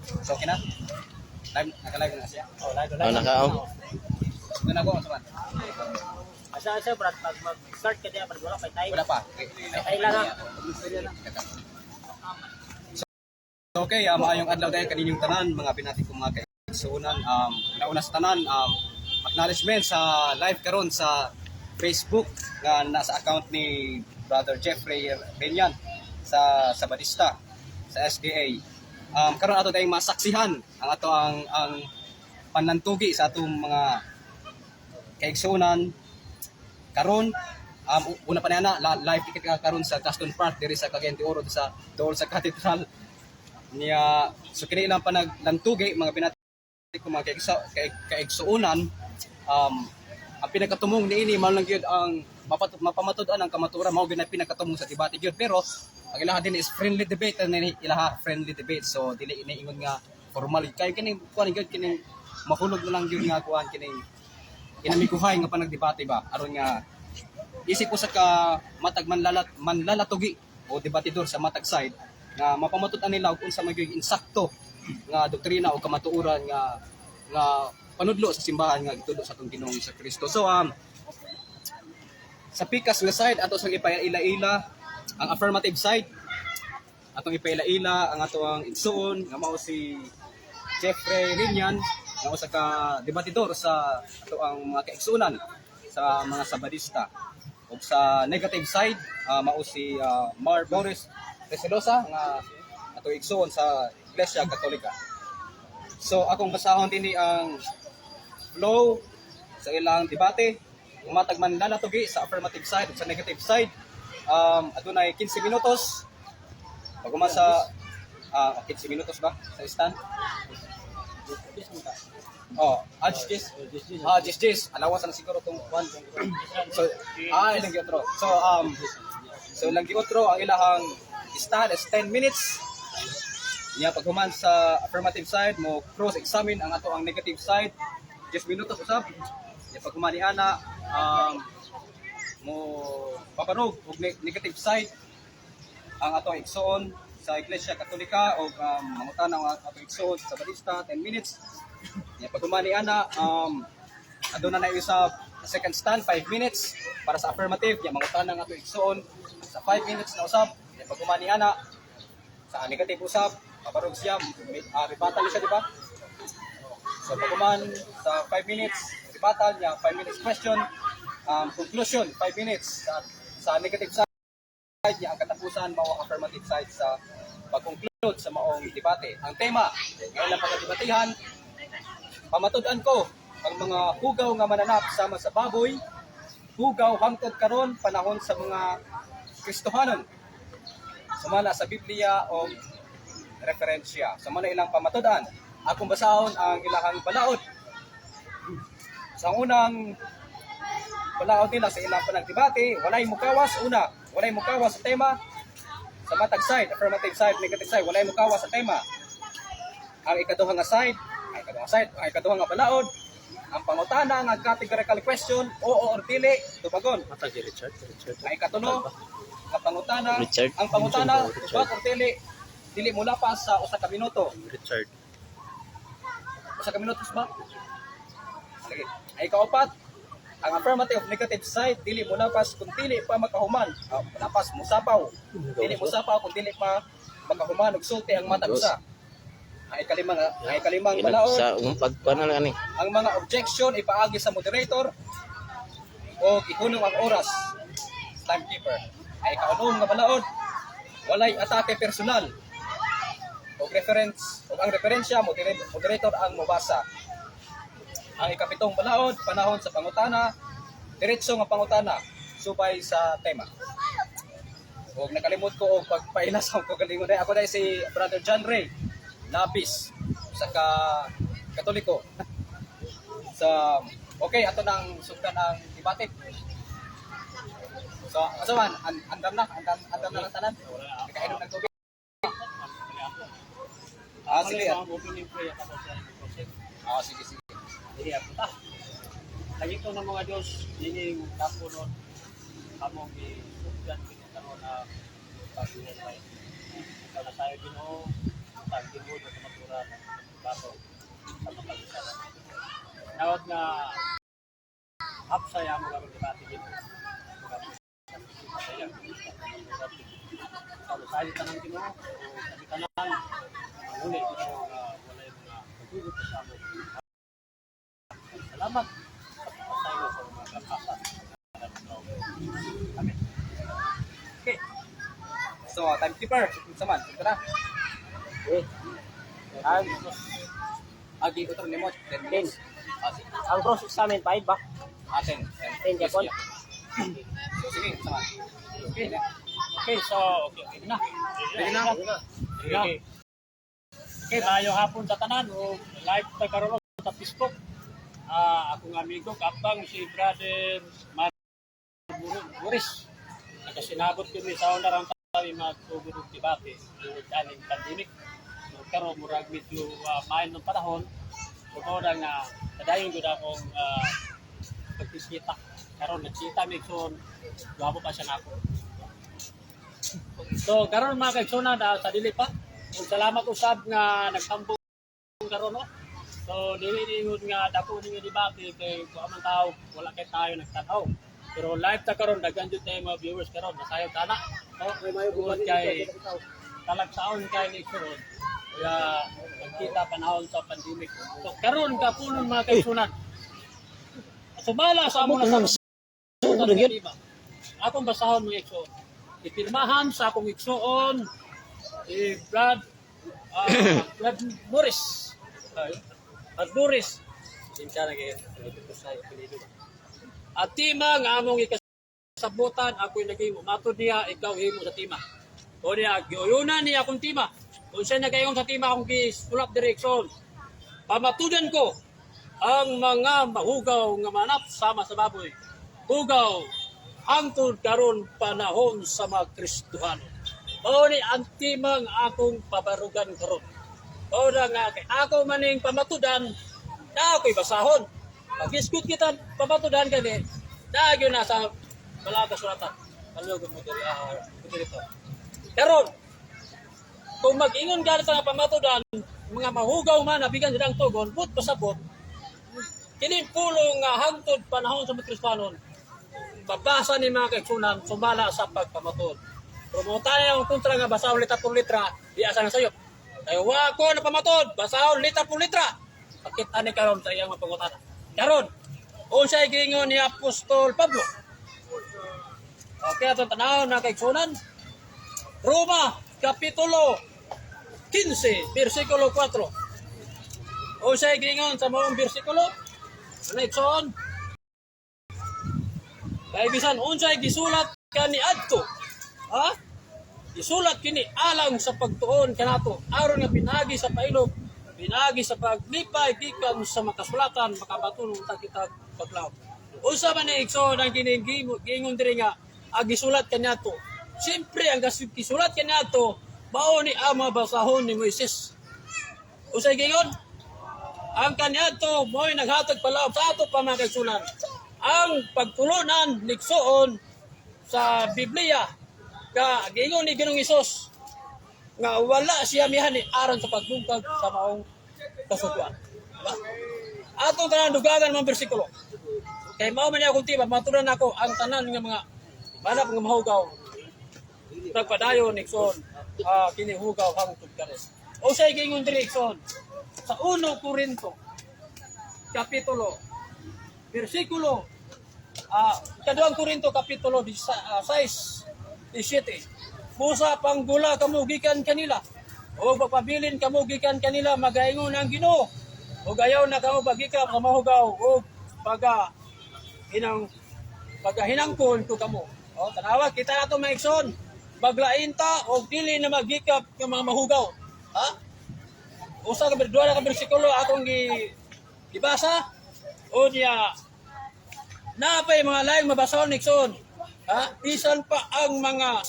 So okay na? Live, naka-live na siya. Oh, live. Oh, naka-on. Doon ako, sa man. Asa asa, brad, pag mag-start ka diya, pag wala pa time. Wala pa. Ay lang, ha. So, okay, maayong adlaw dahil kaninyong tanan, mga binati ko mga kaigsuonan. Nauna sa tanan, acknowledgement sa live karon sa Facebook nga nasa account ni Brother Jeffrey Benyan sa Sabadista sa SDA. Karon ato tayong masaksihan ang ato ang panlantugi sa atong mga kaigsuonan karon. Una pa niya na live ticket ka karon sa Gaston Park diri sa Cagayan de Oro sa dool sa Cathedral niya. So kini ilang panaglantugi, mga binati ko mga kaigsuonan, ang pinakatumong niini mao lang gyud ang mapamatud-an ang kamatuoran. Mao gyud ang pinakatumong sa debate gyud, pero ang ilaha din is friendly debate ang ini ilaha, friendly debate. So dili ini ingon nga formal kay kining kuan gyud, kining mahulog na lang gyud nga kuan, kining inamiguhay nga panagdebate ba, aron nga isip ko sa ka matag manlalatugi o debatidor sa matag side nga mapamatud-an nila og unsa may gyud insakto nga doktrina o kamatuoran nga nga panudlo sa simbahan nga gitudlo sa atong Ginoong Kristo. So sa pikas nga side, ato sang ipaila-ila ang affirmative side. Atong ipaila-ila ang ato ang igsuon nga mao si Jeffrey Rinyan nga usa ka debatidor sa ato ang mga kaigsuonan sa mga Sabadista. Ug sa negative side, mao si Mar Boris Resilosa nga ato igsuon sa Iglesia Katolika. So akong basahon dinhi ang flow sa ilang debate. Umatag man lalatugi sa affirmative side ug sa negative side, adunay 15 minutos. Pag sa 15 minutos ba sa stand? Oh, jis jis. Jis jis. Alawas na siguro tong one. So, ilang giotro. So ilang giotro ang ilahang stand is 10 minutes. Niya paghuman sa affirmative side mo cross examine ang ato ang negative side, 10 minutos usab. Niya paghuman ni ana, mo pabarog og negative side ang ato ang igsoon sa Iglesia Katolika o mangutana ang ato igsoon sa Sabadista, 10 minutes. Niya paghuman ni ana, aduna na isa second stand, 5 minutes para sa affirmative. Niya mangutana ang ato igsoon sa 5 minutes na usab. Niya paghuman ni ana sa negative usab, pabarog siya, rebuttal siya, di ba? So paghuman sa 5 minutes rebuttal niya, 5 minutes question, conclusion 5 minutes sa negative side niya. Ang katapusan mao ang affirmative side sa pag-conclude sa maong debate. Ang tema ngayon lang pagdebatehan, "Pamatud-an ko ang mga hugaw nga mananap sama sa baboy, hugaw hangtod karon panahon sa mga Kristohanon, sumala sa Biblia o referensya." Sa mga ilang pamatud-an, akong basahon ang ilahang balaod. Sa unang balaod nila sa ilang panagdebate, walay mukawas. Una, walay mukawas sa tema sa matag side, affirmative side, negative side, walay mukawas sa tema. Ang ikaduha nga side, ang ikaduha side, ang ikaduha nga balaod, ang pangutana nga categorical question, oo or dili, tubagon. Matag si Richard, Richard. Ang ikatulo nga pangutana, Richard. ang pangutana, tubag or dili, dili mo lapas sa 1 ka minuto. Richard. 1 ka minutos ba? Sige. Ay ikaapat, ang affirmative of negative side, dili mo lapas kung dili pa makahuman. Lapas musapaw. Dili mo sapaw kung dili pa makahuman og sulti ang matag usa. Ang ikalimang balaod, Sa pagkuan na lang ani. Ang mga objection ipaagi sa moderator o ihunong ang oras, timekeeper. Ay ikaunom nga balaod, walay atake personal o reference o ang referensya, moderator ang mobasa. Ang ikapitong balaod, panahon sa pangutana, diretso nga pangutana subay sa tema. Og nakalimot ko og pagpaila sa akong kaugalingon. Dahil ako dahil si Brother John Ray Lapis sa ka Katoliko. So, okay, ato nang sugdan ang debate. So, asa man, andam na, andam, andam na ang tanan. Nakainom ng tubig. Sige. Opening prayer tapos sa closing. Sige, sige. Dili ako ta. Lagi ko ng mga Diyos, dining dako nun, kamong isugdan kini karon na pag-iwalay. Ikaw na sayo, Ginoo. Ang tinuod na kamaturan bato sa matag usa. Nawat nga hapsay amo karon debate, Ginoo. Sa tayo tanan, Ginoo, o kami tanan manguli, Ginoo, nga walay mga paghugot sa amo. Salamat sa pagpasaylo sa mga kapasa. Amen. Okay. So, timekeeper, unsa man? Ito na. Eh, Ang agi utro nimo 10 minutes. Ah, sige. Ang cross examine 5 ba? Ah, 10. 10 Japon. So, sige, unsa man? Okay. Okay, so okay na. Ready na? Okay na. Okay, maayong hapon sa tanan o live ta karon sa Facebook. Akong amigo kapang si Brother Mar Boris. Nakasinabot kami sa una rang kami magtugod og debate tungod aning pandemic. So karon murag medyo maayo ng panahon. So mao na nga kadayon gud akong pagkisita. Karon nagkita mi so gwapo pa siya nako. So karon mga kaigsoona na sa dili pa. Ug salamat usab nga nagtambong karon, no. So dili ningon nga dako ninyo debate kay kuan man tao, wala kay tayo nagtan-aw. Pero live ta karon, daghan jud tayo mga viewers karon, nasayo tana. No, tungod kay talagsaon kay ni karon. Kaya nagkita panahon sa pandemic. So karon kapunon, mga kaigsunan. Sumala sa amo na sa akong basahon, mga igsoon. Ipirmahan sa akong igsoon si Brad Morris. Brad Morris. Sinsya na kayo. At tima nga among ikasabutan, ako'y naging matod niya, ikaw himo sa tima. O niya, giuyunan niya akong tima. Kung siya nagayon sa tima akong gisulat direksyon, pamatudan ko ang mga mahugaw nga manap sama sa baboy. Hugaw hangtod karon panahon sa mga Kristohano. Mao ni ang timang akong pabarugan karon. O na nga kay ako maning pamatudan na ako'y basahon. Pag-iskut kita pamatudan kani, na gyud na sa balaang kasulatan. Palugod mo diri diri to. Karon, kung mag-ingon ganit ang pamatudan, mga mahugaw man, nabigan silang tugon, but pasabot, kini pulong nga hangtod panahon sa mga Kristohanon, babasa ni mga kaigsunan, sumala sa pagpamatod. Promotan ang kontra nga basahon litra por litra, di asa na sayop. Kay wa ko na pamatod, basahon litra por litra. Pakita ni karon sa iyang mapangutana. Karon, unsay giingon ni Apostol Pablo? Okay, atong tanaw na kaigsunan. Roma, Kapitulo 15, versikulo 4. Unsay giingon sa maong bersikulo? Ano, igsoon? Kay bisan unsay gisulat kaniadto. Ha? Gisulat kini alang sa pagtuon kanato aron nga pinaagi sa pailog, pinaagi sa paglipay gikan sa makasulatan makabaton ta kita paglaom. Unsa man ni, igsoon, ang kining giingon diri nga ang gisulat kaniadto? Siyempre ang gisulat kaniadto mao ni ang mga basahon ni Moises. Unsay giingon? Ang kaniadto mo'y naghatag palaom sa ato pa, mga kaigsunan. Ang pagtulunan nigsuon sa Biblia ka giingon ni Ginoong Hesus nga wala siya mihani aron sa pagbungkag sa maong kasugwan. Diba? Atong tanan dugangan mga bersikulo. Kay mao man akong tiba, maturan ako ang tanan nga mga manap nga mahugaw. Nagpadayon igsoon, kini hugaw hangtod karon. O say giingon diri, igsoon, sa 1 Korinto kapitulo bersikulo 2 Korinto kapitulo 6 17. Busa panggula kamo gikan kanila o pagpabilin kamo gikan kanila, magaingon ang Ginoo. Ug ayaw na kamo pagikap sa mahugaw o paga hinang pagahinangkon ko kamo. O tanawa kita nato, mga igsoon. Maglain ta og dili na magikap ng mga mahugaw. Ha? Usa ka duha ka bersikulo akong gibasa o niya napay mga laing mabasahon, igsoon. Ha? Bisan pa ang mga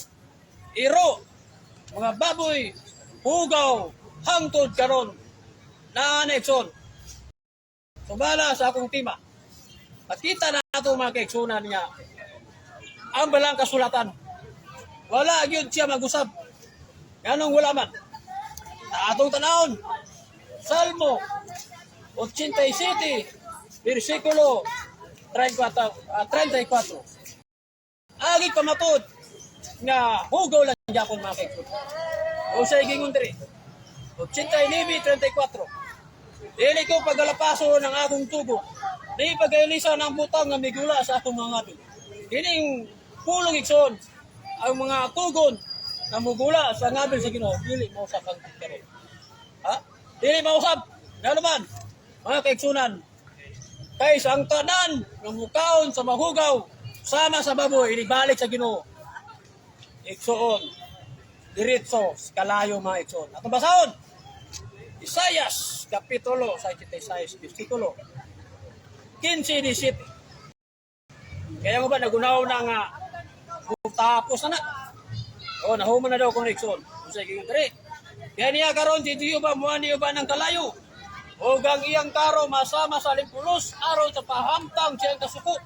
iro, mga baboy, hugaw, hangtod karon. Na, igsoon. Sumala sa akong tima. At kita na ato, mga kaigsunan niya ang balang kasulatan. Wala gyud siya mag-usab. Nganong wala man? Atong tanawon. Salmo 87, versikulo 34. 34. Agi pamatod nga hugaw lang gyapon, mga kaigsoon. Unsay gingon diri? 89:34. Dili ko pagalapaso ng akong tubo. Di pagailisan ang butang nga migula sa akong mga ngabil. Kining pulong, igsoon, ang mga tugon na mugula sa ngabil sa Ginoo, dili mo sa kang karon. Ha? Dili mausab. Ngano man, mga kaigsunan, kay sa ang tanan nga mukaon sa mahugaw sama sa baboy, inibalik sa Ginoo. Igsoon, diretso sa kalayo, mga igsoon. Atong basahon. Isayas, Kapitulo 66, versikulo 15-17. Kaya mo ba, nagunaw na nga, tapos na na. O, nahuman na daw kung igsoon. Unsay gingon diri? Kaya niya karon si Jehova muani uban ng kalayo. O gang iyang karo masama sa limpulos aron sa pahamtang siyang kasuko.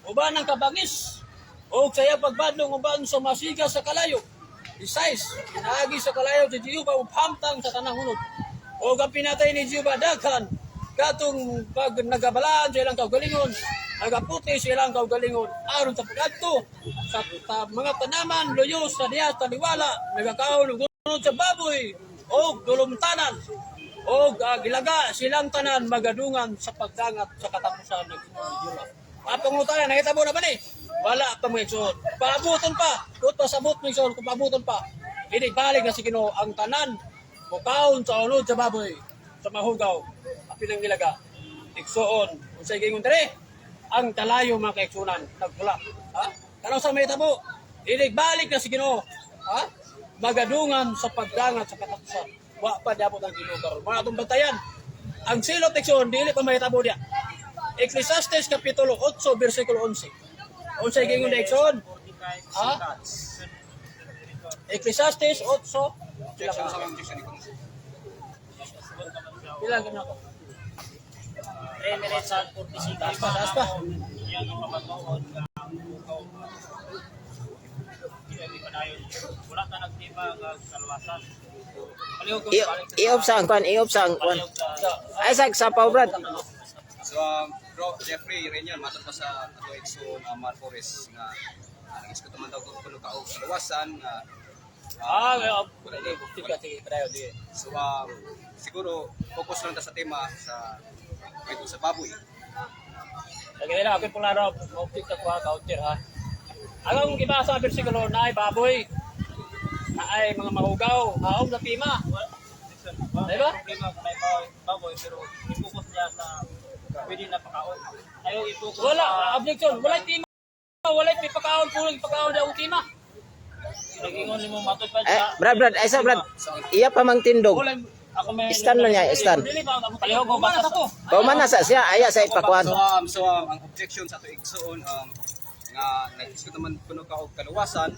Uban ang kabangis. O sa iyang pagbadlong uban sa masiga sa kalayo. Isais, pinaagi sa kalayo si Jehova ug hamtang sa tanang unod. O ang pinatay ni Jehova daghan katong pag nagabalaan sa ilang kaugalingon, nagaputi sa ilang kaugalingon, aron sa pag-adto sa mga tanaman, luyo sa diya taliwala, nagakaon og unod sa baboy og dulumtanan og gilaga silang tanan magadungan sa pagdangat sa katapusan ng Ginoo ni Jehova. Pangutana, nakita mo na ba ni? Wala pa, mga igsoon. Paabuton pa. Kung pasabot, mga igsoon, kung paabuton pa. Inibalik na si Ginoo ang tanan mukaon sa unod sa baboy sa mahugaw apil ang gilaga. Igsoon, unsay gingon diri? Ang kalayo, mga kaigsunan, nagpula. Ha? Kano sa may tabo? Inigbalik na si Ginoo. Ha? Magadungan sa pagdangat sa katapusan. Wa pa niabot ang Ginoo karon. Mga atong bantayan. Ang silot, igsoon, dili pa mahitabo diya. Ecclesiastes Kapitulo 8 versikulo 11. Unsay gingon na, igsoon? Ha? Ecclesiastes 8 Objection sa objection ni Kung. Pila ganun ako? 3 minutes and 40 seconds. Taas pa, taas pa. Yan ang pamatuod nga ang hugaw. Hindi pa dayon. Wala ka nagtima nga kalwasan. Palihog ko I-off sa ang kwan, i-off sa ang kwan. Palihog sa Ay sa sapaw, Brad. So, bro, Jeffrey Reñon, matod pa sa ato igsoon Marcores nga nag-iskuto man daw kuno ka og kaluwasan nga Ah, well, wala ni sige, sige, padayon, sige. So siguro focus lang ta sa tema sa kwento sa baboy. Lagi nila, akin pong laro, object na kuha, counter ha. Ang akong gibasa sa versikulo na ay baboy, na ay mga mahugaw, haom sa tima. Wala Diba? problema kung may baboy, pero i-focus niya sa pwede na pakaon. Ayaw i-focus Wala, sa objection, wala tima. Wala pipakaon, pulong ipakaon daw tima. Nagingon nimo matod pa Eh, siya. Brad, Brad, ay sa Brad. Iya pa mang tindog. Wala, Ako may Stand lang niya, stand. dili ba ang Palihog ko Kumana basta sa to. Pauman na sa siya, aya sa ipakwan. So ang objection sa ato igsoon nga nag-iskuto man kuno ka og kaluwasan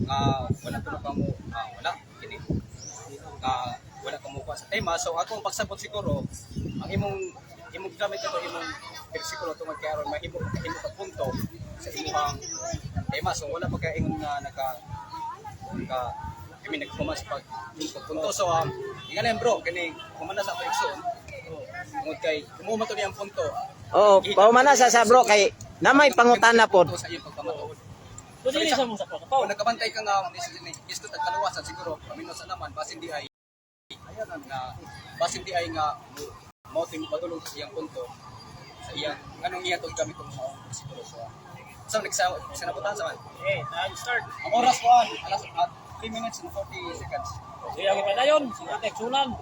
nga wala kuno ka mo wala kini nga wala ka mo kuha sa tema. So ako ang pagsabot siguro ang imong imong gamit ato imong bersikulo tungod kay aron mahimo kahimo ka punto sa imong tema. So wala pa kay ingon nga naka ka I mean, naghuman sa pag pagpunto. So ingalan, bro, kini human na sa ato igsoon tungod kay kumuha to niyang punto. Oo, pauman na sa bro kay namay pangutana pod. Sa iyong pagpamatuod. So, dili sa mong sa Kung paw. nagkabantay ka nga isto tag kaluwasan siguro pamino sa naman basin di ay nga basin di ay nga mo mo padulong sa iyang punto sa iyang nganong iya tong gamit tong maong siguro. So so nagsa sinabutan sa man Eh, time start. ang oras ko alas at 3 minutes and 40 seconds. Sige, ang ipadayon, sige, teksunan.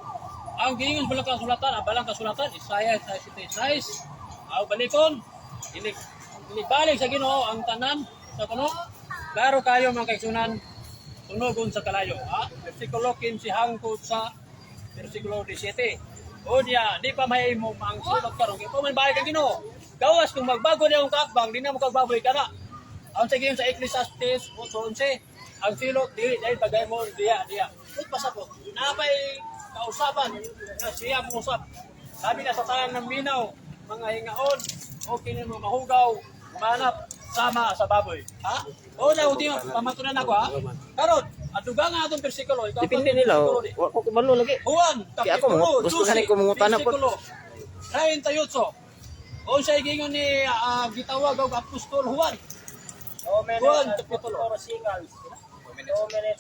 Ang giingon balang kasulatan, ang balang kasulatan, Isaiah 66. Aw balikon, inibalik sa Ginoo ang tanan sa kuno. Klaro kayo, mga kaigsunan, tunogon sa kalayo. Ha? Versikulo 15 hangtod sa versikulo 17. O niya, di pa may mo ang sulot karon. Kaya pa man balik ang Ginoo. Gawas kung magbago niya ang kaakbang, di na mo kagbaboy ka na. Ang sige sa Ecclesiastes 8:11, ang silot dili dahil bagay mo diya diya. Ut pasabot. Napay kausapan nga siya mousap. Sabi na sa tanan ng minaw, mga hingaon, o kini mga mahugaw, manap sama sa baboy. Ha? O na ultima pamatunan ako ha. Karon, Adugang nga atong bersikulo. Ikaw Depende nila. Bersikulo ni. Wa ko kabalo lagi. Juan, Kaya ako, kapitulo gusto gani ko mangutana po. 12, versikulo 38. Unsay giingon ni gitawag og Apostol Juan? Juan, kapitulo.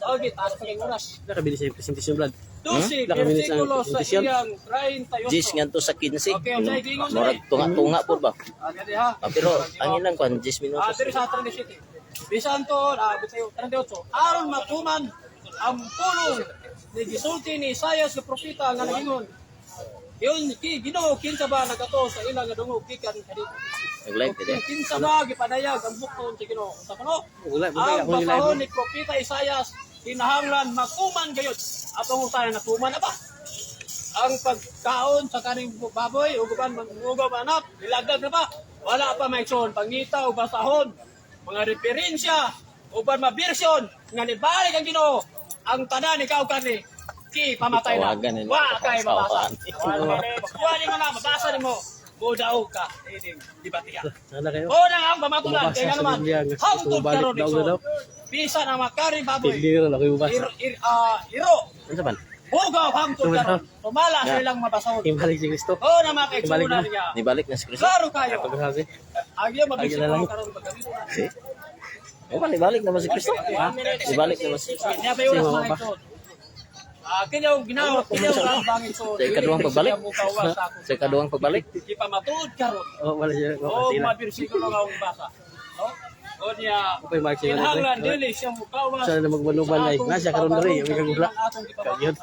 Okay, taas pa kay oras. Nakabilis ang presentation, Brad. 12, Nakabilis ang versikulo sa presentation. iyang 38. Jis ngadto sa 15. Okay, unsay giingon ni? Murag tunga-tunga pud ba? Ah, gani ha. Ah, pero ang ilang kwan 10 minutos. Diri sa 37. Bisan to, bisayo, 38. Aron matuman ang pulong ni gisulti ni Isaias nga propeta nga nagingon. Yun, ki Ginoo kinsa ba nagato sa ilang nga dungog gikan kanito. Nag-live ka din. Kinsa ba gipadayag ang bukton sa Ginoo? Unsa kuno? Wala, wala Ang akong live. basahon ni propeta Isaias kinahanglan matuman gayud. Atong usahay natuman na ba? Ang pagkaon sa kaning baboy ug uban mangugaw anak, nilagdag na ba? Wala pa may son, pangita o basahon, mga referensya uban mabirsyon nga nibalik ang Ginoo. Ang tanan ikaw kani ki pamatay na. Tawagan nila. Wa kay mabasa. Tawagan. Wa nimo na mabasa nimo. Mudaog ka ining dibatiya. Sana kayo. O na ang pamatulan Bumabasa kay nga sa naman. Biblia, gusto Hangtod bumalik karon daw na igsoon. daw. Bisan ang makari baboy. Hindi na lang ako yung Ir, ir, iro. Unsa man? Hugaw hangtod karon. Tumala sa ilang mabasahon. Ibalik si Kristo. O na mga Ibalik kaigsunan na. niya. Nibalik na si Kristo. Klaro kayo. Pagkasabi. Ang iyong Ay, mabisip na lang. ko karon paggamit. Eh? Oh, man, nibalik naman si Kristo. Ha? Nibalik naman si Kristo. Niya pa yung Sino mga ba? igsoon. Kanya yung ginawa, kanya yung ang igsoon. Sa ikaduhang pagbalik. Sa ikaduhang pagbalik. Di pa matuod karon. Oh, wala siya. O Wala sila. mabirsikulo nga akong basa. No? O niya, Okay, Mark, sige, kinahanglan okay. dili siya mukawas. Sana na magbanuban ay. Nasa karon diri, may kagula. Kagiyot.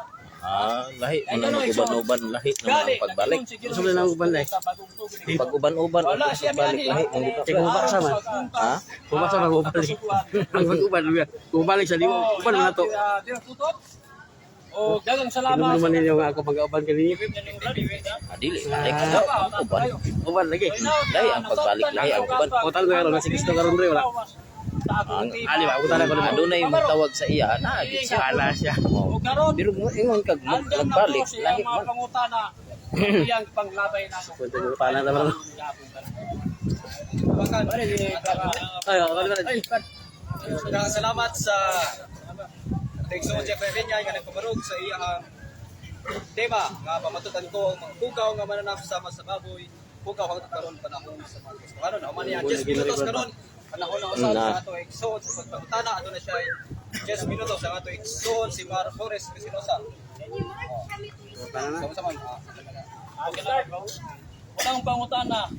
Ah, lahi man ang mag-uban-uban, lahi naman ang pagbalik. Gusto mo na ang uban, ay. Pag uban-uban, Wala ang siya pagbalik, miani. lahi man dito. Kaya kumabasa man. Ha? Kumabasa man, bumalik. Ang pag-uban, bumalik sa limo. Uban man na to. O dagang salamat. Inom naman ninyo nga ako pag-uban kaninyo. Ah, dili, balik ka daw. Ang uban. Uban lagi. Lahi ang pagbalik, lahi ang uban. Total ko karon si Kristo karon diri wala. Ang Ali ba, utan ko naman. Adunay mo tawag sa iya, na gid siya. Wala siya. Oh. O karon, Pero ingon kag andam na magbalik, po siya lahi mga man. pangutana iyang panglabay na. Punta mo pa na naman. Ay, ako naman. Daghang salamat sa Tegso Jeff Revenya nga nagpamarog sa iyang tema nga pamatutan ko ang mga hugaw nga mananap sama sa baboy, hugaw hangtod karon panahon sa mga Kristohanon. Human niya 10 minutos karon panahon na usab sa ato igsoon sa pagpangutana. Aduna na siya 10 minutos sa ato igsoon si Mar Flores Espinosa. Sama sama. Unang pangutana,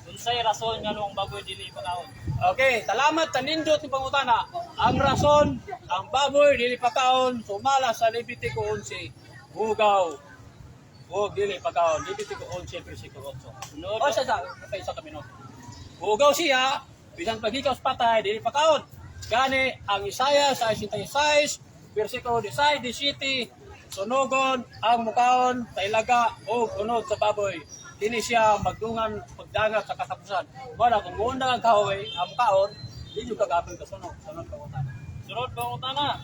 unsay rason nganong baboy dili pakaon? Okay, salamat sa nindot ng pangutana. Ang rason, ang baboy dili pakaon sumala sa Levitico 11, hugaw. O dili pakaon, Levitico 11 versikulo 8. O sa isa ka minuto. Hugaw siya, bisan paghikaw sa patay, dili pakaon. Gani ang Isaiah sa 66 versikulo 16, 17, sunugon ang mukaon sa ilaga o unod sa baboy. Dili siya magdungan pagdangat sa katapusan. Wala kung muna ang kahoy, ang mukaon, di nyo kagapin kasunog. Sunod pangutana. Sunod pangutana.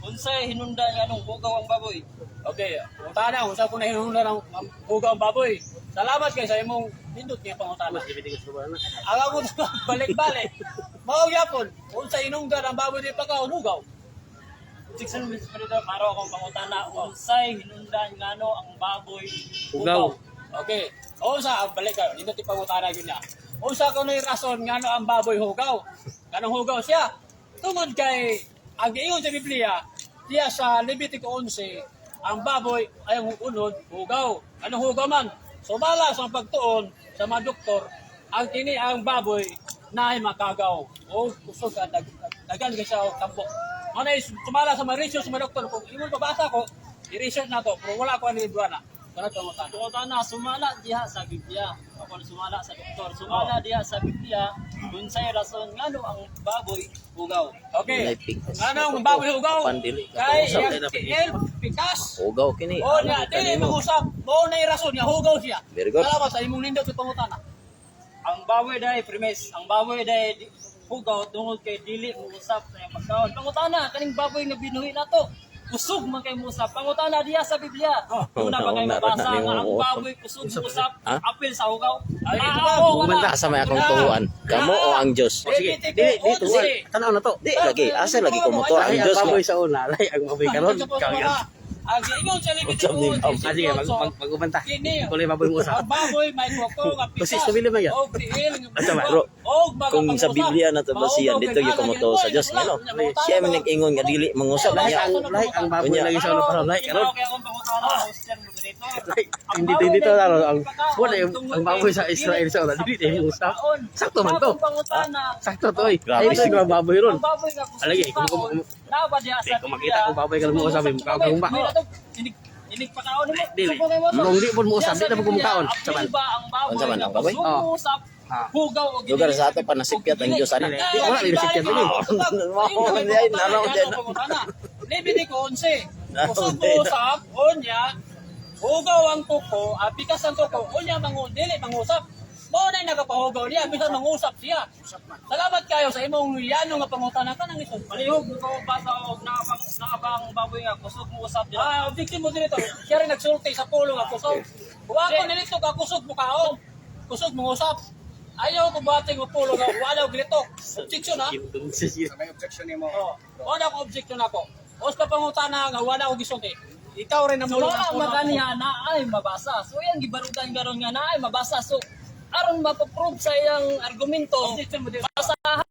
Unsay hinungdan nganong hugaw ang baboy? Okay, pangutana, kung saan ko nahinuna ng ang hugaw ang baboy. Salamat kay sa imong nindot niya pangutana. Ang ako balik-balik. Mao gyapon, unsa inungdan ang baboy di pakaon hugaw. Jackson Miss Frida, maro akong pangutana, unsay hinungdan ngano ang baboy Hugaw. Okay. Unsa balik kayo, nindot yung pangutana gyud niya. Unsa kuno yung rason ngano ang baboy hugaw? Nganong hugaw siya? Tungod kay ang giingon sa Biblia, diya sa Levitico 11, ang baboy ay ang unod hugaw. Anong hugaw man? Sumala sa pagtuon sa mga doktor, ang kini ang baboy na ay makagaw o kusog ang dagan kay siya og tambok. Ano is sumala sa mga research sa mga doktor kung imong pabasa ko, i-research na to, pero wala ko ani duwa na. Sunod pangutana. Pangutana, sumala diha sa Biblia. Ako sumala sa doktor. Sumala diha sa Biblia, unsay rason ngano ang baboy hugaw? Okay. Walay pikas. Anong baboy hugaw? Apan dili ka Kay usap. ang kiel pikas. Hugaw kini. O niya, Alam dili kanimo. mag-usap. Mao na yung rason nga hugaw siya. Very good. Salamat sa imong nindot sa pangutana. Ang baboy dai premise, ang baboy dai hugaw tungod kay dili mo usap sa iyang pagkaon. Pangutana, kaning baboy nga binuhi nato. Kusog man kay muusap. Pangutana diha sa Biblia. Una ba kay Una, mabasa una, nga ang una. baboy kusog muusap, Ha? apil sa hugaw? Ay, Ah, oo, wala. Asa may akong tuhuan? Kamo o ang Diyos? Oh, sige, dili dito tanaw na to. Di lagi, asa lagi ko mo to ang Lahi ang Diyos baboy mo. sa una, lahi ang baboy karon. Ikaw yan. Ang giingon sa Levitico Usap ni Bob. Ah, sige, mag-ubanta. Kini. Kulay baboy mo usap. Ang baboy may kuko nga Kasi pikas. sa Biblia ba yan? Og tiil nga Asa ba? Bro, og mga kung sa pangusap. Biblia na to basihan Maugaw dito kay gyud alang ko motuo sa Dios wala, ngano. wala, Siya man nag-ingon nga dili mangusap Lahi niya. ang baboy Unya. lagi sa una parang lahi karon. Kaya akong pangutana, Christian moderator. Lahi, hindi dito taro ang wala yung ang baboy sa Israel sa una dili tayo usap. Sakto man to. Akong pangutana, Sakto to oy. Grabe. Ay ito ang baboy ron. ang baboy nga kusog Alagi, mukaon, naa ba diha sa Di, kung makita ko baboy ka lang mo usap, mukha ka humba. Inig pakaon nimo. Dili. Kusog mo kay mo. Nung di po mo Diha usap, sa di na po Biblia, kumukaon. apil Saban. ba ang baboy Unsa man nga ang baboy? kusog Oh. muusap, Ah. hugaw og Lugar sa ato pa nasipyat ang Diyos ana. Dili. Wala, dili sikyat dili. Mao di ay naraw din. Levitico 11. Naraw Kusog din. mo usap, unya, hugaw ang kuko, pikas ang kuko, unya mangu dili mangusap. Mao na nagapahugaw niya bisan mangusap siya. Salamat kayo sa imong yano nga pangutana kanang isod. Palihog ko basa og naabang naabang baboy nga kusog muusap diha. Ah, objective mo dito. Siya rin nagsulti sa pulo nga kusog. Wa ko nilito ka kusog mukaon. Kusog mangusap. Ayaw ko bating mo pulo nga wala og glitok. Objection ha. So may objection nimo. Oh, wala ko objection ako. Os pa pangutana nga wala ko gisulti. Ikaw rin ang So mulo wala ng puno. maganiha na ay mabasa. So iyang gibarugan karon nga na ay mabasa. So aron mapaprove sa iyang argumento, Objection mo dito. basaha.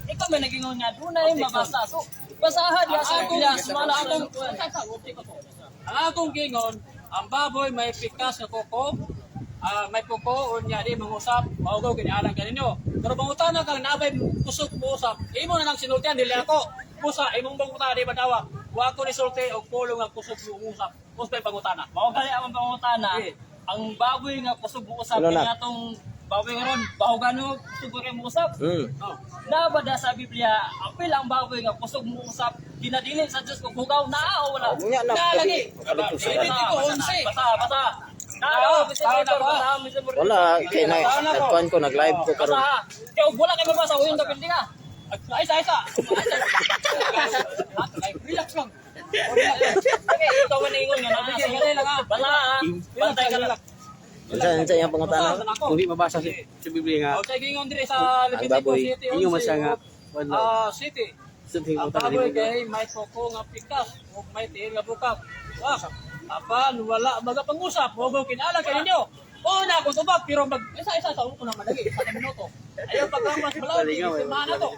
Ikaw may nagingon nga dunay mabasa. So basaha diha sa Ang Biblia akong sumala akong akong ang akong gingon, ang baboy may pikas nga kuko, may kuko unya di mangusap, maugaw gini alang kaninyo. Pero pangutana kang nabay kusog mo usap, imo na lang sinultian dili ako. Busa imong pangutana di madawa. Wa ko ni sulti og pulong nga kusog mo usap. Uspay pangutana. Mao gali ang pangutana. Eh. Ang baboy nga kusog mo usap Ano na? kini atong baboy karon bahugan mo kusog kay mo usap. Oh. Na ba da sa Biblia apil ang baboy nga kusog mo usap ginadili sa Dios kung hugaw naa o wala? Unya na. Na lagi. Kalikog sa Levitico 11. Basa, basa. Ah, Naa, Mr. tao na Moderator, ba? basa, Mr. Moderator. Wala kay na nagkuan ko nag-live ko karon. Basa. Kaya wala kay mabasa, uyon ka pindi ka. Ay, isa, isa. Ay, relax lang. Okay, ikaw man ingon nga naa. Sige, sige lang, ah. Basa, ha. Bantay ka lang. Unsa unsa iyang pangutana? Basta, ako. Kung di mabasa sa Biblia nga O, sa gingon diri sa Levitico baboy. 7:11. ingon man siya nga wala. City. Sa tingin Ang ko baboy talaga. kay may kuko nga pikas ug may tiil nga bukak. Wa, apan wala magapangusap, hugaw kinala kay ninyo. O na ako tubag pero mag isa-isa sa ulo ko naman lagi isa ka minuto. Ayaw pagkamas balaw, Palingaw, eh. mana to.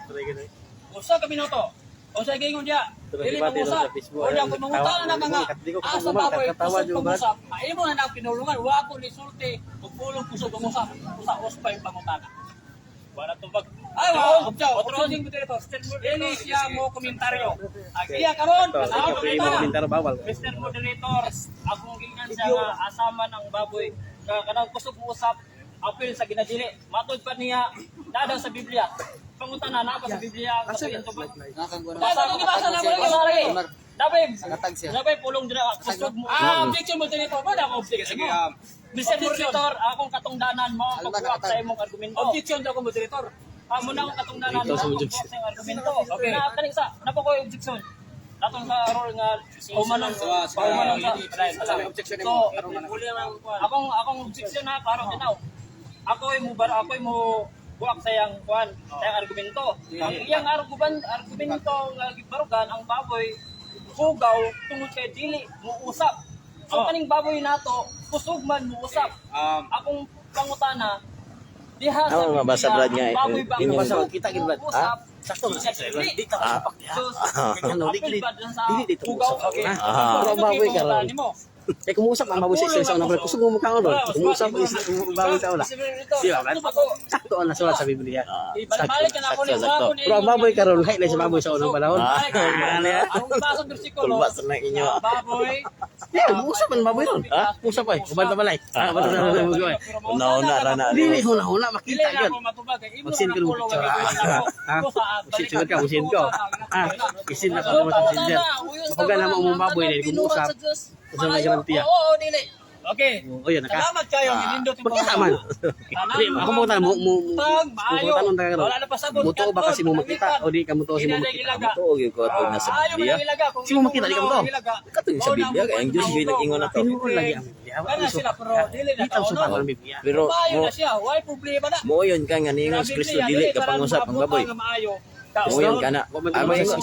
Usa ka minuto. O sa gingon diya, Ito, dili debate pangusap. sa Facebook. O na kung mangutana na ka nga, Di ko asa kumamal, baboy katawa, kusog di ba? pangusap, imo na nang pinulungan, wa ko ni sulti ug pulong kusog pangusap, usa uspay pangutana. Wala tubag. Ay, wow. Objection mo dito. Dili siya mo komentaryo. Ang iya karon, Ito, ang ikaw, pangutana. komentaryo bawal. Mr. Moderator, akong gingan siya nga asaman ang baboy nga kanang kusog mo usap apil sa ginadili. Matod pa niya nada sa Biblia. Pangutana na pa sa Biblia ang katuyan tubag. Basa ko gibasa na mo Basa lagi. Dabay, Katag siya. dabay pulong dira kusog mo. Ah, objection mo dito. Wala akong objection Sige, mo. Mr. Moderator, akong katungdanan mo ang Alma, pagbuwak nakatag. sa imong argumento. Objection daw ko moderator. Ah, muna akong katungdanan Ito mo sa ang objection. pagbuwak sa imong argumento. Okay. Na kaning sa napa ko objection. Atong sa role nga paumanon paumanon sa Sa may objection So, nimo. Karon man. akong objection na klaro tinaw. Ako'y mo bar ako'y mo buwak sa iyang kuan, sa iyang argumento. Ang iyang argumento nga gibarugan ang baboy hugaw tungod kay dili muusap. So kaning baboy nato kusog man muusap. Akong pangutana diha sa Ako mabasa, Biblia, Brad, nga, ang baboy ba yun yung- Mabasa, kita gid, Brad. muusap? Sakto man. Di ka Ah. usapak diha. So, Ano, di apil ba dun sa dili dito hugaw? usap Okay. na. Ah. Pero ang baboy karon. Nimo. Eh kumuusap ang baboy sa Israel sa una pero kusog mo mukha ron. Kumuusap ang baboy sa una. Di ba, Brad? Sakto ang nasulat sa Biblia. Ibalik ka na ako ni Sakto, sakto. Pero ang baboy karon lahi lang sa baboy sa unang panahon. Ah. Ano yan? Ang basa bersikulo. Kulbas na inyo. Ang baboy. Yeah, muusap ang baboy ron. Ha? Usap ay, uban ta balay. Ah, uban ta balay. Una-una ra na. Dili huna-huna Dili makita na yun. ako matubag. Kay imo Magsin na ka ng pulong picture. nga gituon ako. Ha? Kusa, Magsin ka, magsin ko. Ah, isin na ko naman sa messenger. Mapagan na mo ang baboy dahil kumuusap. Unsa may garantiya? Oo, dili. Okay. Uyon na ka. Salamat kayo ang inindot yung Magkita man. Dili, ako mo tan mo mo Tag, maayo. mo tanon Wala na pasabot. Mutuo ba kasi mo makita o di ka mutuo si mo makita? Tuo gyud ko atong nasa Ayaw man Biblia. ang ilaga. Kung Si mo makita, di ka mutuo. Katong sa Biblia kay ang Dios gyud nag-ingon ato. Tinuod lagi ang Biblia. Kana sila pero dili na Dito sa kaonon. ang Biblia. Pero Maayo mo na siya, why problema na? mo yun ka nga niingon si Kristo dili ka pangusap ang baboy. Mo yun ka na. Amo ingon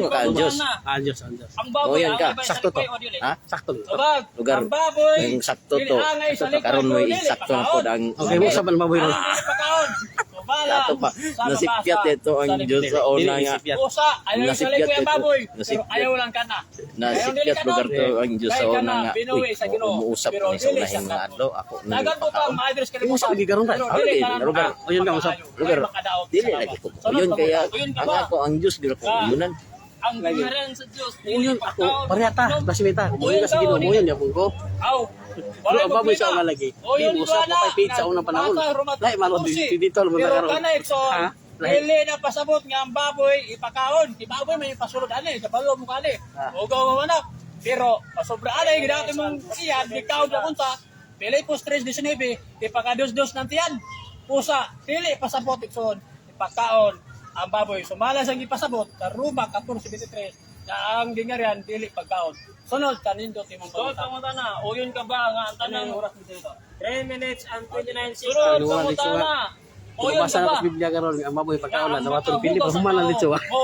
ka ang Dios. Ah, Diyos, ang Diyos. Ang baboy, Uyon ka. ang iba, Sakto to. sa likay o dili? Ha? Sakto to. Tubag, Lugar. ang baboy. Yung sakto to. dili angay sa Sakto to likay, karon mo dili sakto na pakaon. pod ang Okay, mo sa baboy ron. Dili pakaon. Subala, Ato pa sa nasipyat mabasa, ito ang sa Dios likay. sa una nga. Usa, ayaw sa Nasipyat likay ang ito. baboy, pero Nasipyat. ayaw lang kana. Nasipyat lugar to ang Dios sa Kay una kana, nga. binuwi Uy, sa Ginoo, umuusap pero ni sa dili unahing sa mga katon. adlaw ako Dagan po ka ma-address kalimutan. Usap lagi karon, Pero Ah, dili okay, ka na lugar. Uyon ka, usap. Lugar. Makadaot Dili sa lagi ko. lawa. Yun kaya Uyon ka ang ba? ako ang Dios gyud ko uyunan. Ang gingaran sa Diyos. dili Uyon ako, pagkaon, parehata, inom. classmate. Umuyon ka sa Ginoo, umuyon yapon ko. Aw. Pero ang baboy sa una lagi. Di mo usap ko kay Pete sa unang panahon. Lahi man dito mo na Pero karon. kana igsoon, Ha? Lahi. dili na pasabot nga ang baboy ipakaon. Di baboy may pasulod ani, kabalo mo kani. Ugaw mo manak. Pero pasobra ani gidati mong iyan, di kaon na kunta. Pilipos 3:19, ipakadus-dus ng tiyan. Usa, dili pasabot igsoon, ipakaon ang baboy. Sumala sa gipasabot, sa Roma 14:23, na ang gingarian dili pagkaon. Sunod kanindot imong Sunod pangutana. pangutana, uyon ka ba nga ang tanang Anong oras mo dito? 3 minutes and 29 seconds. Sunod Ano, pangutana. Uyon Basa ka na ba? sa Biblia karon ang baboy pagkaon na Nga ang dawaton pili makahugaw sa pa human na tao, dito ah. O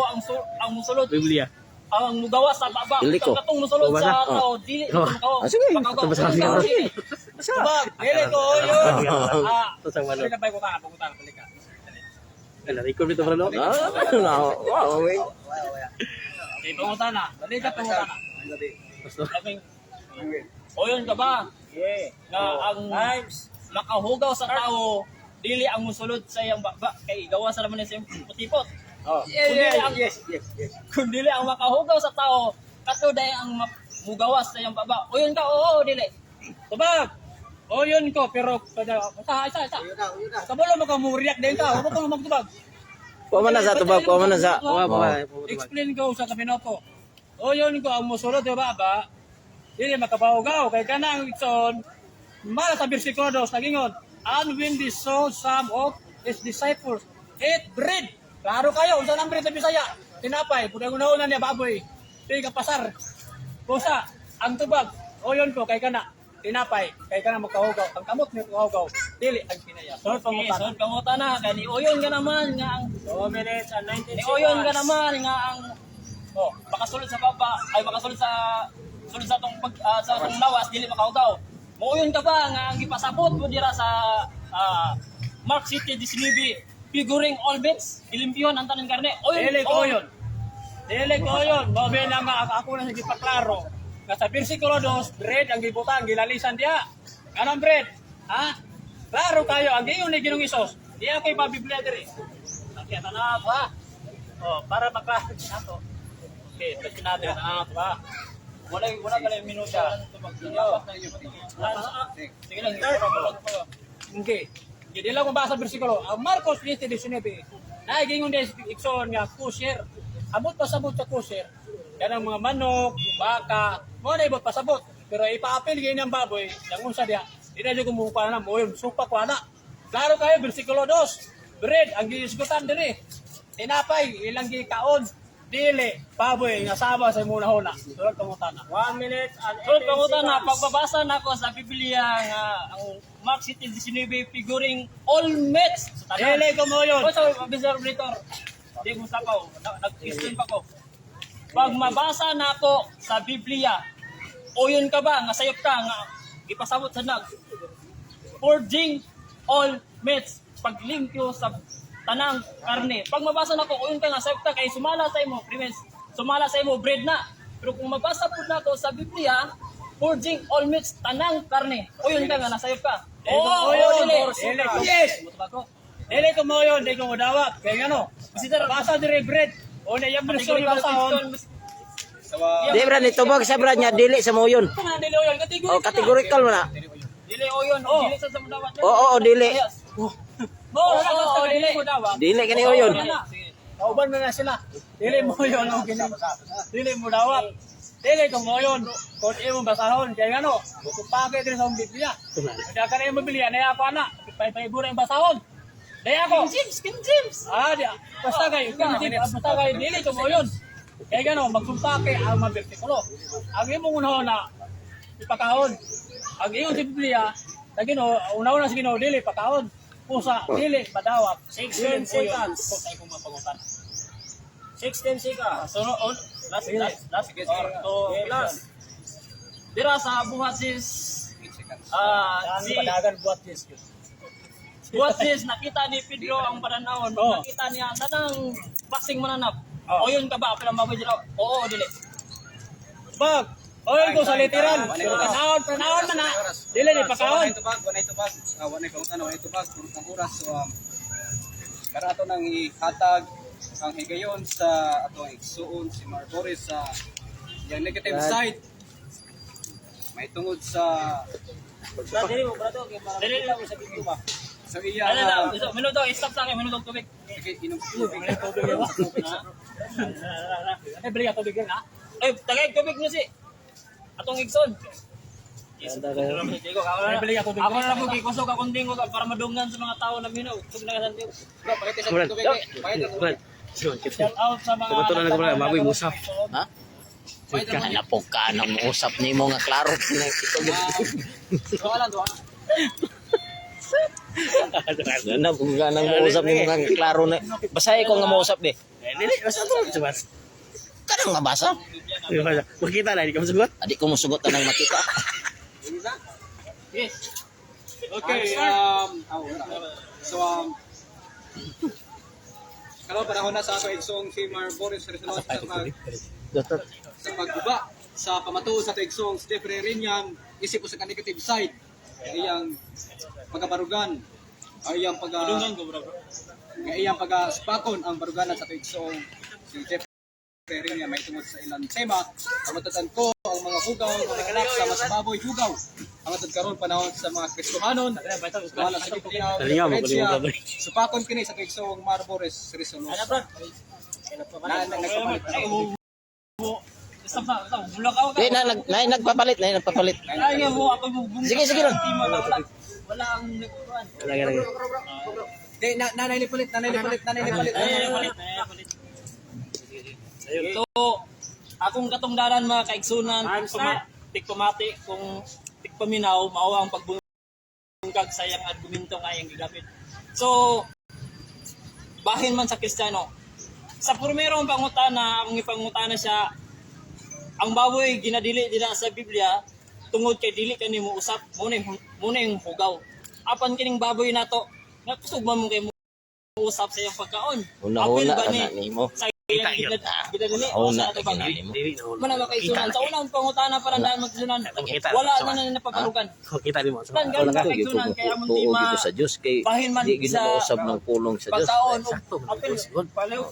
ang musulod, Biblia. ang mugawa sa baba. Dili ko. Ang katong musulod Baba sa na. tao, dili Oh. ito Ah, sige. Pagkagawa. Ito ba sa Dili. Tubag, dili ko yun. Ah, Ito sa walo. balik ka pa yung kutana, pangutana, balik ka. Ala record dito bro. Ah, wow, wow. Okay, pangutana, balik ka pangutana. Uyon ka ba? Nga ang makahugaw sa tao, dili ang musulod sa iyang baba kay gawa sa naman sa iyang putipot. Oh. Yeah, Yes. Kung dili ang makahugaw sa tao, kato day ang mugawas sa iyang baba. Uyon ka, oo, dili. Tubag! O yun ko, pero kada isa, isa, isa. Kabalo mo ka muriyak din ka, huwag ka magtubag. Kuha man na sa tubag, kuha man na sa. Wa ba. Explain ko sa kaminoto. O yun ko, ang musulod, di ba ba? Dili makabahugaw, kay kanang itson, mala sa versikulo 2, nagingon, and when they saw some of his disciples ate bread. Klaro kayo, unsa nang bread sa Bisaya? Tinapay, pud ang una niya baboy. Di ka pasar. Pusa, ang tubag. O yun ko, kay kana, tinapay, kay kana makahugaw. Ang kamot niya makahugaw, dili ang kinaya. Sunod Okay, pangutana. sunod pangutana kay ni Uyon ka naman nga ang 2 minutes and 19 ni Uyon ka naman nga ang oh, makasulod sa baba ay makasulod sa sulod sa tong pag sa tong lawas dili makahugaw. Muuyon ka ba nga ang gipasabot mo dira sa Mark City 19 figuring all bets ilimpiyon ang tanan karne. Uyon. Dili ko yun. Dili ko yun. Mabi na nga ako na sa gipaklaro. Nga sa versikulo 2, bread ang gibutang, gilalisan diha. Anong bread? Ha? Klaro kayo, ang giyon ni Ginoong Isos. Di ako ipabiblia diri. Okay, tanaw ha. Oh, para maklaro nato. Okay, basta natin tanaw ha. Wala wala ka lang minuto. Sige lang. Okay. Hindi lang kung basa versikulo. Ang Marcos 7:19, naigingon din igsoon nga kusher. Abot pasabot sa kusher. Kanang mga manok, baka, mo na ibot pasabot. Pero ipaapil gyud ang baboy, yang unsa diha. Di na jud kumuha na mo yun, supa ko ana. Klaro kayo versikulo 2. Bread ang giisgutan diri. Tinapay ilang gikaon. Dili baboy nga saba sa imong huna. Sulod pangutana. 1 minute and 18 seconds. Pagbabasa nako sa Biblia nga ang Mark City 19 figuring all mates sa tanan. Dili ko mo yun. Oh, sorry, Mr. Moderator. Di ko sapaw. Nag-explain pa ko. Pag mabasa nako sa Biblia, uyon ka ba nga sayop ka nga gipasabot sa nag purging all mates paglimpyo sa tanang karne. Pag mabasa nako uyon ka nga sayop ka kay sumala sa imo premise, sumala sa imo bread na. Pero kung mabasa pud nako sa Biblia, purging all meats tanang karne. Uyon ka nga nasayop ka. Oo, Oo, yun. dili. Dili. Yes. Dili ko mo yun, dili ko mo dawat. Kaya nga no, basa dire bread. O na yung version Categorical basahon. Di bra ni tubag sa bra niya dili sa mo yun. Nga dili yun, kategory. Oh, categorical mo na. Dili oyon, Oh. dili sa samudawat. Oo, oo, dili. Yes. Mo, wala Oo, basta dili. dili mo dawat. Dili kani uyon. Kauban na na sila. Dili mo yun, o gini. Dili mo dawat. Dili ko mo yun. Kung imong basahon kay ngano, supake diri sa akong Biblia. Kaya ka na imong Biblia na ako ana, paypay yung basahon. Daya ako. King James, King James. Ah, di. Basta kayo, King James, basta kayo dili ko mo yun. Kay ngano, magsumpake ang mga bersikulo. Ang imong unahon na ipakaon. Ang ingon sa Biblia, sa Ginoo, una-una sa Ginoo dili pakaon. Pusa dili madawat. 16 Dili mo yun. seconds. Kung tayo kong mapangutan. 16 seconds. So, on, last, last, last, Sige, or sige. to, last. Dira sa buhat sis, ah, Ang si, padagan buhat yes. buhat sis, nakita ni Pedro ang pananawon. Oh. Nakita niya, tanang pasing mananap. Oh. O yun ka ba, apil ang baboy dira? Oo, dili. Bag. Oy, ko sa literal. Panahon, panahon man na. Dili ni So, pakaon. wanay tubag, wanay tubag. Ah, wanay pangutan, wanay tubag. Puro kang oras. So, kara ato nang ihatag ang higayon sa atong igsuon si Mar Boris sa iyang negative side. May tungod sa Dili lang sa pinto ba? sa iya Ano na, so, minuto, stop sa akin, minuto tubig. Sige, inom tubig. Eh, bili ka tubig yan, ha? Eh, tagay tubig mo si. Atong igsoon. Yes. Eh, bili ka tubig. Ako na lang po gikusog akong dingog para madunggan sa mga tao na minaw. Kusog na ka sa dingog. Bro, pakita sa tubig. Eh. Pakita sa tubig. Shout out sa mga Kumatunan na ko pala, baboy, musap. Ha? Kanapog ka nang usap nimo nga klaro na ito. Duha lang, duha. Kanapog ka nang usap nimo nga klaro na. Basahi ko nga mausap di. Eh, dili basta to basta. Kanang mabasa. Makita na, di ka masugot. Adi ko mosugot anang makita. Yes. Okay, wala. So, karon panahon na sa ato igsoong si Mar Boris Rizal sa pagguba sa pamatuo sa ato igsoong si Jeffrey Rinyang isip ko sa negative side nga iyang pagabarugan ay iyang pag Madunggan ko, bro. nga iyang pagaspakon ang baruganan sa ato igsoong si Jeffrey Rinyang may tungod sa ilang tema. Pamatutan ko ang mga hugaw mga anak sa mas baboy hugaw ang atod karon panahon sa mga Kristohanon. Wala sa Biblia, Kalinga mo, referensya. kalinga mo. Supakon kini sa igsoong Mar Boris Rizal. Na, na, nagpapalit na. Stop na, stop. Bulak ako. Di na nag na, nagpapalit, na nagpapalit. Ay, nga mo ako mo. Sige, sige lang. Wala, wala ang nagkuhan. Lagi lagi. Di, na, nanay ni palit, nanay ni palit, nanay ni palit. Ay, palit, ay, palit. So, akong katungdaran mga kaigsunan, tigpamati, kung tigpaminaw, mao ang pagbungkag sa iyang argumento nga iyang gigamit. So, bahin man sa Kristiyano. Sa purmerong pangutana, akong ipangutana siya, ang baboy ginadili dila sa Biblia tungod kay dili kani mo usap mo na yung hugaw. Apan kining baboy nato, nga kusog man mo kay mo usap sa iyang pagkaon. Apil Una-una ba ka ni na nimo. sa iyang ginadili o Una sa ka ato bang? na nimo. Mana makaisunan sa unang pangutana pa lang dahil magsunan. Wala na na napabarugan. Makita nimo. Tan ganun Wala ka makaisunan kay among tuo tema gid ko sa Dios kay bahin man di gid sa mausab ng pulong sa Dios. pagkaon og apil palew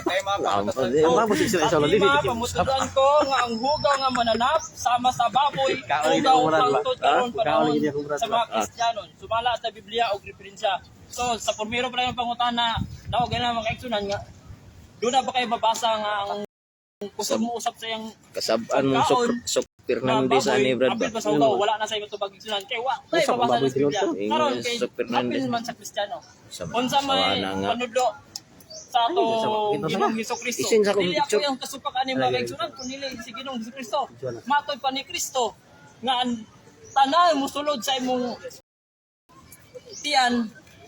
Tema, Ang Ang baboy sila sa dili At di ka ima, pamutudan ko nga ang hugaw nga mananap sama sa baboy, Kaon hugaw gid ako, Brad, ba? pangtod karon Ha? panahon Kaon gid ako, Brad, sa ba? mga Kristiyanon. Sumala sa Biblia og referensya. So sa purmiro pa lang yung pangutana, naog na mga kaigsunan nga doon na ba kayo mabasa nga ang kusog mo usap sa iyang Kasab-an mong Pagkaon, Sok Fernandez ani Brad apil ba? pa sa hugaw, wala na sa imong tubag igsunan kay wa tayo Usap ang mabasa baboy sa Biblia. tinuturo. Karon kay Sok Fernandez. apil man sa Kristiyano. Sa- Unsa may sawa na nga. panudlo sa atong Ay, Ginoong Hesus Kristo. Isin sa akong Dili ako picture. yung kasupak ani mga kaigsunan kun dili si Ginoong Hesus Kristo. Matod pa ni Kristo nga ang tanan mosulod sa imong tiyan,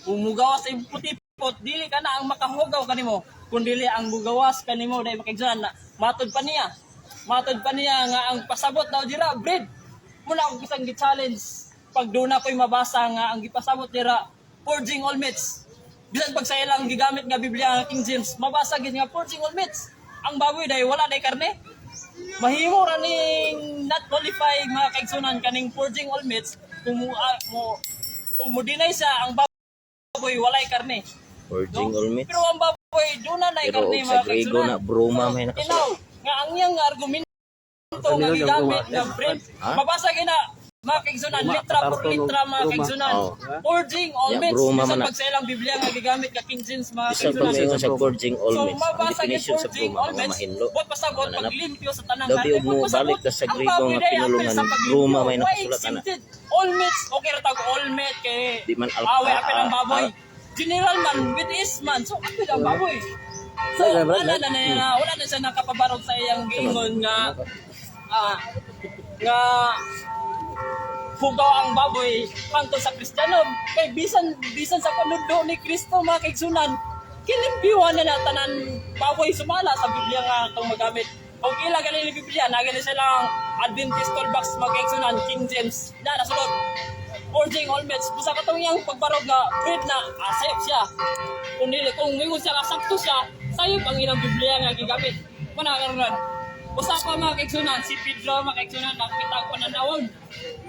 umugawas sa imong putipot, dili ka na ang makahugaw kanimo, kun dili ang mugawas kanimo dahil makaigsunan na matod pa niya. Matod pa niya nga ang pasabot daw dira bread. Muna akong isang gi-challenge pag doon ako'y mabasa nga ang gipasabot dira forging all myths. Bisan pag sa ilang gigamit nga Biblia nga King James, mabasa gid nga forging all myths. Ang baboy dahil wala day karne. Mahimo ra ning not qualify mga kaigsunan kaning forging all myths kung mo, mo kung mo deny siya ang baboy walay karne. Purging all meats. Pero ang baboy doon na Pero karne og sa mga Grego kaigsunan. na broma may Tinaw, nakasulat. nga ang iyang argumento nga gigamit nga bread. Ha? Mabasa gina Mga kaigsunan, Roma, litra por katarto ng litra, mga Roma. kaigsunan. Oo. Purging all Ya, meats. Roma Bisan man na. pag sa ilang Biblia nga gigamit ka King James, mga Bisan pag kaigsunan. maingon sa purging all So meats, ang mabasa gyud definition sa purging Roma all mga meats. mahinlo. Buot pasabot Mananap. paglimpyo sa tanang Labi karne. og mo Buot pasabot, balik ta sa ang Griego baboy nga day apil pinulungan, sa paglimpyo. Roma may Why nakasulat ana. exempted? All meats, okay ra tag all meat kay Di man away apil ang baboy. ah. General man with is man, so apil ang baboy. So Ay, brad, wala na na wala na siya nakapabarog sa iyang giingon nga nga hugaw ang baboy kanto sa Kristiyano kay bisan bisan sa panudlo ni Kristo, mga kaigsunan, kilimpiwan na na tanan baboy sumala sa Biblia nga atong magamit. Og ila gani ni Biblia na gani silang Adventist Toolbox, mga kaigsunan, King James na nasulod purging all meats. Busa katong iyang pagbarog nga bread na asayop siya. Kung dili, kung mingon siya nga sakto siya, sayop ang ilang Biblia nga gigamit. Muna karon, usa pa, mga kaigsunan, si Pedro, mga kaigsunan, nakita ko na nawon.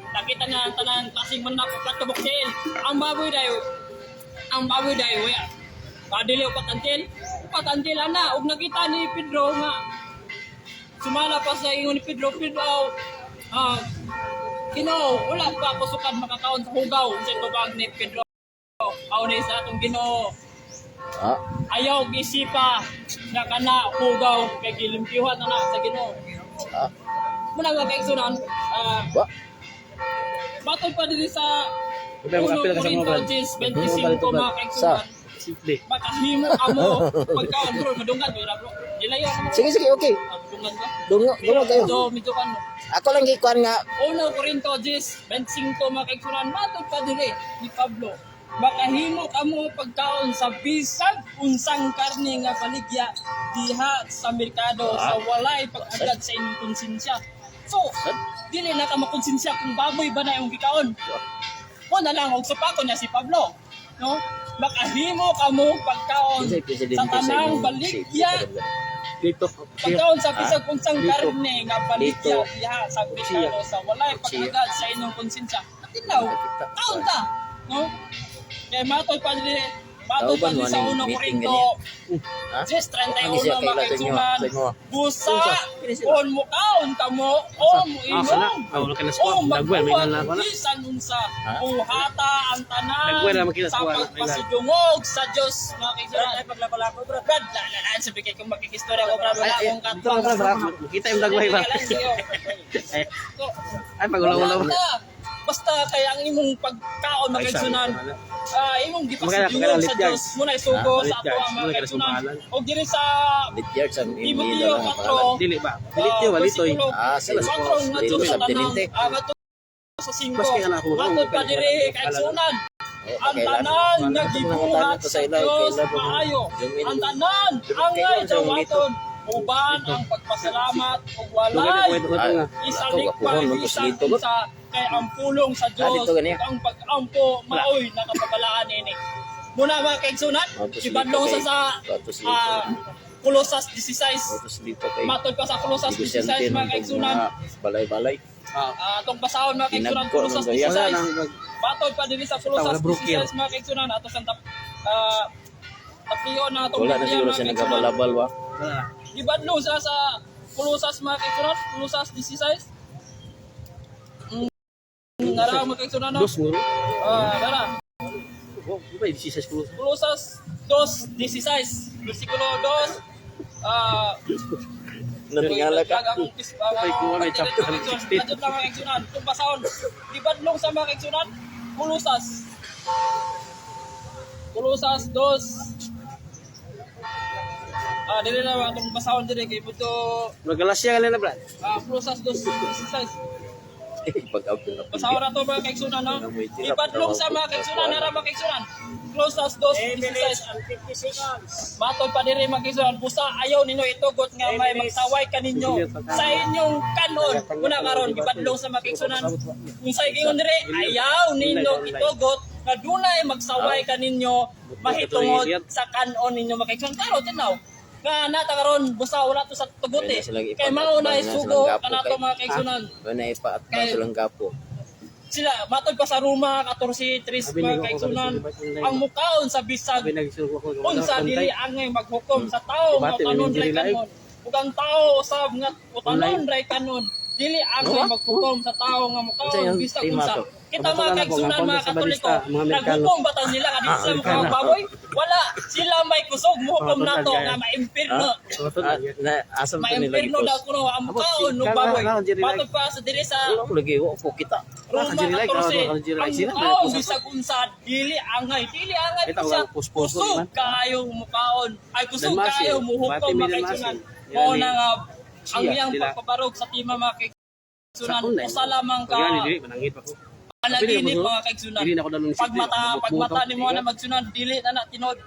Nakita niya ang tanan kasing manok katubok siya. Ang baboy dayo, ang baboy dayo wala. Kadili o patantil, patantil ana ug nakita ni Pedro nga sumala pa sa ingon ni Pedro, Pedro, Ginoo, wala pa ako sukad makakaon sa hugaw sa tubag ni Pedro. Aw ni sa atong Ginoo, ayaw gisipa nga kana hugaw kay gilimpyuhan na na sa Ginoo. Muna mga kaigsunan, Wa. matod pa diri sa Sabi, mag-appeal ka sa mga 1 brad. Corinto 10:25, mga kaigsunan. Sa. Simple. Makahimo kamo pagkaon, bro, madunggan bro, bro. Dilayo ako. Sige, sige, okay. Madunggan ka. Dungo, dungo kayo. Medyo, medyo kano. Ako lang gikuan nga 1 Corinto 10:25, mga kaigsunan, matod pa diri ni Pablo. Makahimo kamo pagkaon sa bisag unsang karne nga baligya diha sa merkado sa walay pag-agad sa inyong konsensya. So, dili na ka makonsensya kung baboy ba na yung gikaon. Mo na lang og supako niya si Pablo, no? Makahimo kamo pagkaon Kinsay presidente sa sa tanang inyong baligya city? Dito. pagkaon sa bisag unsang Dito. karne nga baligya Dito. diha sa merkado sa walay pag-agad sa inyong konsensya. Natinaw, kaon ta, no? Kay matoy pa diri, matoy pa Tao ba diri sa no, 1 aning meeting Corinto Ha? 10:31, Ano siya mga kaila sa inyo? kaigsunan. Sa inyo? Busa kon mo kaon kamo o mo Ah, sana. inom Ah, wala ka na o squad. Dagwel, may magbuhat nalala ko na. bisan unsa, Ha? buhata ang tanan Dagwel na makita sa sa kuwan. pagpasidungog sa Dios, mga kaigsunan. Ay paglako bro. Brad, la la la sabi kay kung makikistorya ko, brad, wala akong Dito lang, brad. Makita yung dagway ba? Eh, So, ay, pag-ulaw-ulaw. wala. Basta kay ang imong pagkaon, mga kaigsunan, imong Magkana- gipasidungog magkana sa Dios muna isugo Ah, sa ato Lityards. ang mga Muna kay kaigsunan. sumbahalan. Og diri sa Lityards ang Timoteo imila lang ang pangalan. 4 Dili ba? Dilityo ba? Litoy. Ah, si 4 ngadto Lito sa tanang Subtenente. ngadto sa 5. Maski nga na ako, Matod pa diri, kaigsunan, Oh, ang kailan? tanan nga Wala gibuhat ko sa sa ila, Dios kailan po. maayo. Yung Ang tanan angay dawaton uban ang pagpasalamat ug walay Ah, isalikpay Ako, bisan dito. unsa kay ang pulong sa Dios dito ganiya. ug ang pag-ampo maoy nakapabalaan ini. Muna, mga kaigsunan, Matos dito ibadlong sa kay- sa Matos dito. Colosas 16. Otos dito kay Matod pa sa Colosas Negosyante 16, ng mga kaigsunan. mga balay-balay. Atong basahon, mga kaigsunan, Pinagko Colosas ng gaya. Wala 16. nang Matod pa dinhi sa Colosas Wala broker. 16, mga kaigsunan, ato sa tapiyon na atong Wala na Biblia, siguro mga siya kaigsunan. nagabalabal ba? Wala. Gibadlong siya sa Colosas, mga kaigsunan, Colosas 16. Nara, mga kaigsunan, no? Dos mo. Nara. Oh, di ba 16 ko? Colosas 2:16, versikulo 2. Natingala ka. Ay, kuha na yung chapter 16. Adto lang, mga kaigsunan, kung basahon. Gibadlong sa mga kaigsunan, Colosas. Colosas 2. Dili na atong basahon diri kay buto. Magalasya ka na, brad. Colosas 2:16. Pag-out na. Basahon na to, mga kaigsunan, no? Ibadlong sa mga kaigsunan, nara, mga kaigsunan. Colosas 2:16. Matod pa diri, mga kaigsunan, busa ayaw ninyo itugot nga may magsaway kaninyo sa inyong kanon. Una karon gibadlong sa mga kaigsunan. Kung sa ingon diri, ayaw ninyo itugot nga dunay magsaway kaninyo mahitungod sa kanon ninyo, mga kaigsunan. Pero tinaw nga nata karon busa wala to sa tugot Wala eh. silang Kay mao na ipag-atbang na isugo silang gapo kanato, mga kaigsunan. Wala ipa-atbang Kay- silang gapo. Sila matod pa sa Roma 14:3, Sabi mga nila ako, kaigsunan, sabi sila, ang mukaon sa bisag Sabi nagsulok ako. unsa dili angay maghukom sa tao nga Debate, utanon may ray live. kanon ug ang tao usab nga utanon ray kanon. Dili angay maghukom sa tao nga Unsa mukaon yung bisag tema unsa. to? Kita mga Pabasa na ako, kaigsunan, mga mga kontra sa Katoliko, balista, mga Amerikano. naghukom ba taon nila nga dili sila mukaon baboy? Wala, sila may kusog muhukom Mga nato total, nga maimpirno. Ah, na asa man to nila Maimpirno daw gipost? kuno ang mukaon og Kala- baboy. kala, Jerry Like. Matod pa sa diri sa Wala ko lagi wa ko kita. Roma Jerry Like, 14, kala, Jerry ang Like, sila, mukaon may bisag unsa dili angay, dili angay Ito, siya. wala, puspuso, Kusog man. kaayo mukaon. Ay, kusog Dalmasi, kaayo muhukom, Bati mga may Dalmasi. kaigsunan. Yan Mao ni na nga ang Siya, iyang sila. pagpabarog sa tima, mga kaigsunan, Sa online. usa lamang ka Pag dili manangit pa ko. panaginip, mga kaigsunan. Dili na ako dalon ni Pagmata, pagmata nimo na magsunan, dili na na tinuod.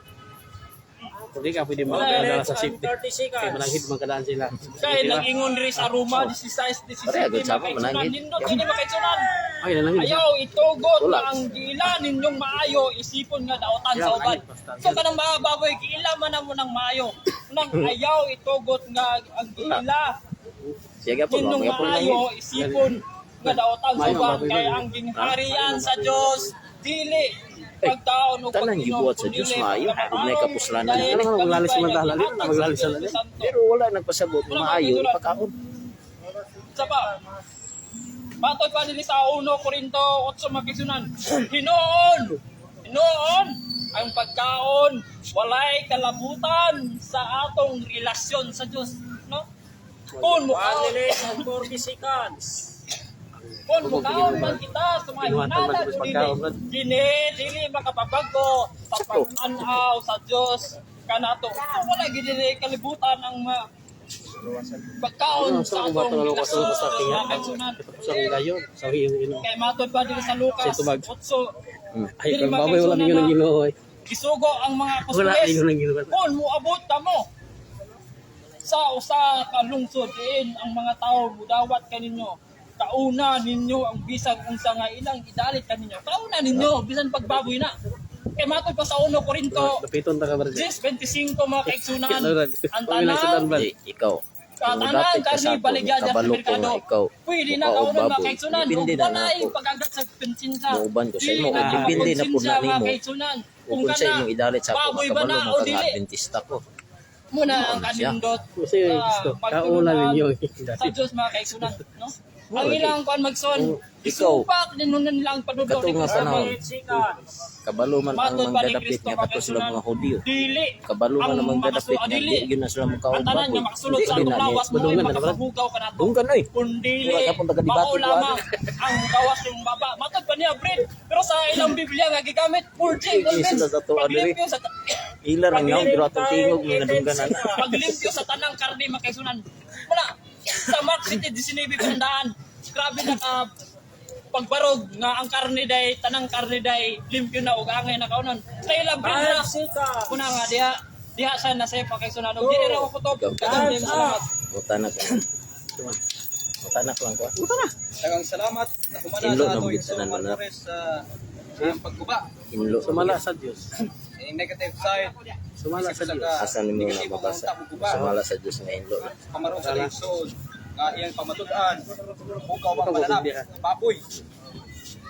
Hindi ka pwede makadala sa safety. Kay mananghid man kadaan sila. Kay nag-ingon diri sa Roma 16 17, Pareha, good mga sama, kaigsunan, mananghid. nindot kini, mga kaigsunan. Ay, nanangid. Ayaw itugot Wala. na ang giila ninyong maayo isipon nga daotan sa Yeah, uban. ay, basta. So kanang mga baboy giila man na mo ng maayo. Nang ayaw itugot nga ang giila Siya gyapon, wa ninyong gyapon maayo nangin. isipon nga daotan sa Maayo ang uban baboy kay ba? ang gingharian sa Dios dili pagtaon o Tanan pag-inom, gibuhat sa kundi Dios maayo, ug nay kapuslanan. dahil Ano nga, maglalis man kalipay dala, nga gihatag sa maglalis Espiritu na Santo. Pero wala nagpasabot nga maayo ipakaon. Isa pa. Matod pa dinhi sa 1 Korinto 8, mga kaigsunan. Hinoon! Hinoon! Ang pagkaon walay kalabutan sa atong relasyon sa Dios, no? Kung mukaon, 40 seconds. kung mukaon man kita sa mga Kinuha hinala man sa dili, pagkaon, brad. dili, dili makapabago sa pagtan-aw sa Dios kanato. Wala gid dili kalibutan ang mga pagkaon Ano, sa sa akong atong bato na relasyon sa sa Dios, tinga. mga kaigsunan. Sa akong gayon, sa iyong ino. Kay matod pa diri sa Lucas Sa tubag. 8, Ay, kung baboy wala ninyo ng Ginoo. Ay. gisugo ang mga Wala apostoles. ninyo ng Ginoo. Kung moabot ta mo sa usa ka lungsod diin ang mga tawo mudawat kaninyo, kauna ninyo ang bisag unsa nga ilang idalit kaninyo. Kauna ninyo bisan pagbaboy na. Kay matod pa sa 1 Korinto Lapiton ta ka brad. 10:25, mga kaigsunan, ang Pamilya sa tanang Danban. Di, ikaw. Kung Tanan dapit ka karni sa ako, baligya sa kabalo ko merkado. nga ikaw. Pwede na Mukaog kaunon, mga baboy. kaigsunan. Depende Ug na walay nako. pag-agat sa konsensya. Muuban ko sa Dili imo, na depende na pud na konsensya, mga nimo. kaigsunan. Kung Kung unsa kana imong idalit sa ako, baboy ba makabalo na man o ka nga dili? Adventista ko. Muna ang Ano siya? kanindot Kasi sa gusto, kauna pagtulunan ninyo. sa Diyos, mga kaigsunan, no? Ang ilang kuan magson, Ikaw, isupak ninyo nilang padudok kato ni nga Kristo. panahon, kabalo man ang Matod pa ni manggadapit Kristo, nga mga kato sila kaigsunan, mga Hudyo. dili Kabalo man ang ang manggadapit nga dili di gyud na sila ang mukaog tanan baboy. nga makasulod sa Dili atong na ni. lawas mo ay Badungan na, brad. makapahugaw kanato. Dunggan oy. Kundili Wala ka pong taga-debate, mao kuwan. lamang ang gawas ng baba. Matod pa niya bread, pero sa ilang Biblia nga gigamit purging Hindi sila sa to, adiri. Paglimpyo sa Ila ra nga pero atong tingog nga nadunggan na. Paglimpyo sa tanang karne, mga kaigsunan. Wala sa Mark City 19 pandaan. Grabe na ka pagbarog nga ang karne day, tanang karne day limpyo na ug angay na kaunon. Sa ilang bread na kuna nga diha diha sa nasa pa kaigsunan. Ug dili ra ko kutob. Daghang salamat. Mutanak. Mutanak lang ko. Daghang salamat na kumana Inlo sa na ato mo yung tanan Mark na. Torres sa iyang pagguba. Inlo. Sumala sa Dios. Yung negative side, Sumala sa Dios. Asa nimo na mabasa? Sumala sa Dios nga inlo. pamarong sa lisod, nga iyang pamatud-an, bukaw ang pananap, baboy.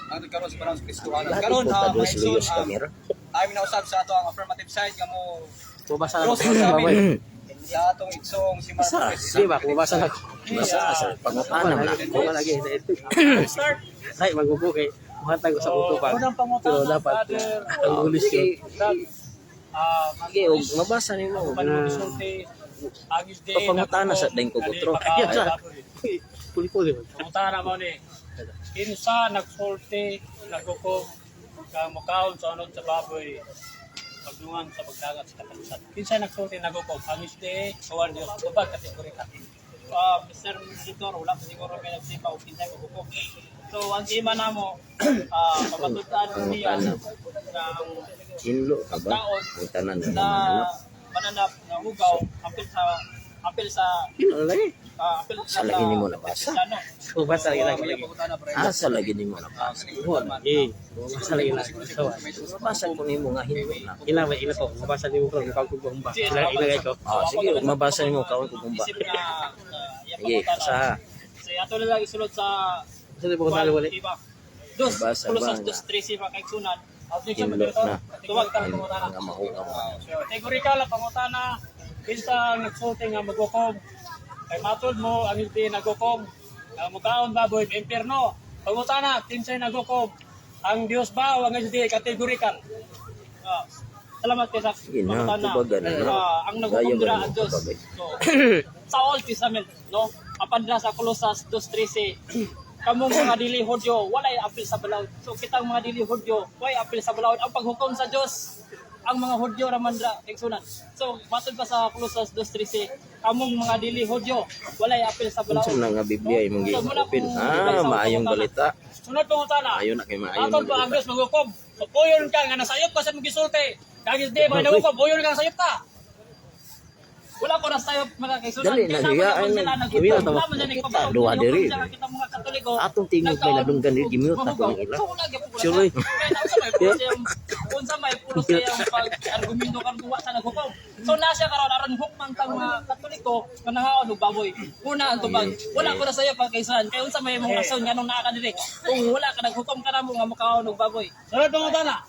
Ang nagkaroon sa panahon sa Kristohanan. Lahat Karon po ha, ta mga dos igsoon, luyos kamera. aming nausab sa ato ang affirmative side nga mo Mabasa na cross ako. sa Baboy. amin sa atong igsoong si Mark Asa? Torres. Di ba? Mabasa na ako. Basa asa pangutana na ako. Wala lagi. Start. Ay, magugo kay muhatag ko sa utupag. Unang pangutana, Pero dapat brother. ang ulis yun. Ah, Sige, og mabasa nimo. Pagsulti, agis di. Papangutana sa daing kugutro. Ayun sa. Puli-puli. Pangutana mo ni. Kinsa nagsulti, naghukom, kang mukaon sa unod sa baboy, pagdungan sa pagdagat sa katapusan. Kinsa nagsulti naghukom, angis di, kawan Dios, tubag kategori ka. Ah, Mr. Monitor, wala pa siguro may nagsima o kinsay maghukom. So, ang tema namo, pamatud-an niya Pangutana. nga ang Inlo ka ba? Ang tanan nga na mananap. mananap nga hugaw apil sa Yun lagi. apil Sa lagi nimo nabasa. Kristyano. Mabasa lagi lagi. May pangutana pre. Asa lagi nimo nabasa? Eh, mabasa lagi lagi. So, Mabasa ko nimo nga hinlo na. ila ba ila ko mabasa nimo ko mukaon ko gumba. Ila ila ko. Ah, sige, ug mabasa nimo kaon ko gumba. Isip na iyang Sige, pangutana. sa So, ato na lang isulod sa Sa di ba wala. Iba. Dos, Basa ba Kolosas nga? 2:13, mga kaigsunan. Hinlo na. Tuwag ka Ang pangutana. nga mahugaw. Kategorikal ang pangutana, kinsa ang nagsulti nga maghukom. Kay matod mo, ang hindi naghukom. Ang mukaon baboy impierno. Pangutana, kinsay naghukom? Ang Dios ba o ang SDA categorical? Ah, salamat kay sa Sige na, pangutana. tubagan na. Ah, ang naghukom Gaya dira ba ang Dios. tubagay? So, sa Old Testament, no? Apan dira sa Colosas 2:13, kamong mga dili Hudyo, walay apil sa balaod. So kitang mga dili Hudyo, walay apil sa balaod. Ang paghukom sa Dios, ang mga Hudyo raman dira igsunan. So matod pa sa Colosas 2:13, kamong mga dili Hudyo, walay apil sa balaod. Unsa na nga Biblia imong So, muna gi-open? kung Ah, sa maayong pangutana. balita. Sunod pangutana. Maayo na kay maayong Matod ba ang balita. Dios maghukom? So puyon ka nga nasayop ka sa imong gisulti. Kag SDA mga naghukom, puyon ka nasayop ka. Wala ko na sayo mga kaisunan. Dali na Kaya niya, naman ay, sila nag- naghukom. mute na Naman sila kita, nagpapahog. duha diri. Naghukom sila kita mga Katoliko. Atong tingog may nadunggan diri, gimute na ko Mahugaw. ng ila. So wala gyud ko Sure, eh. Kaya na unsa may pulos iyang unsa may pulos iyang pag-argumento kan kung wa sa naghukom. So na siya karon aron hukman tang mga Katoliko nga nangaon og baboy. Una ang tubag. Wala ko na sayo pagkaisan. Kay unsa may imong rason nganong naa ka diri? Kung wala ka naghukom ka namo nga mukaon og baboy. Sunod pangutana.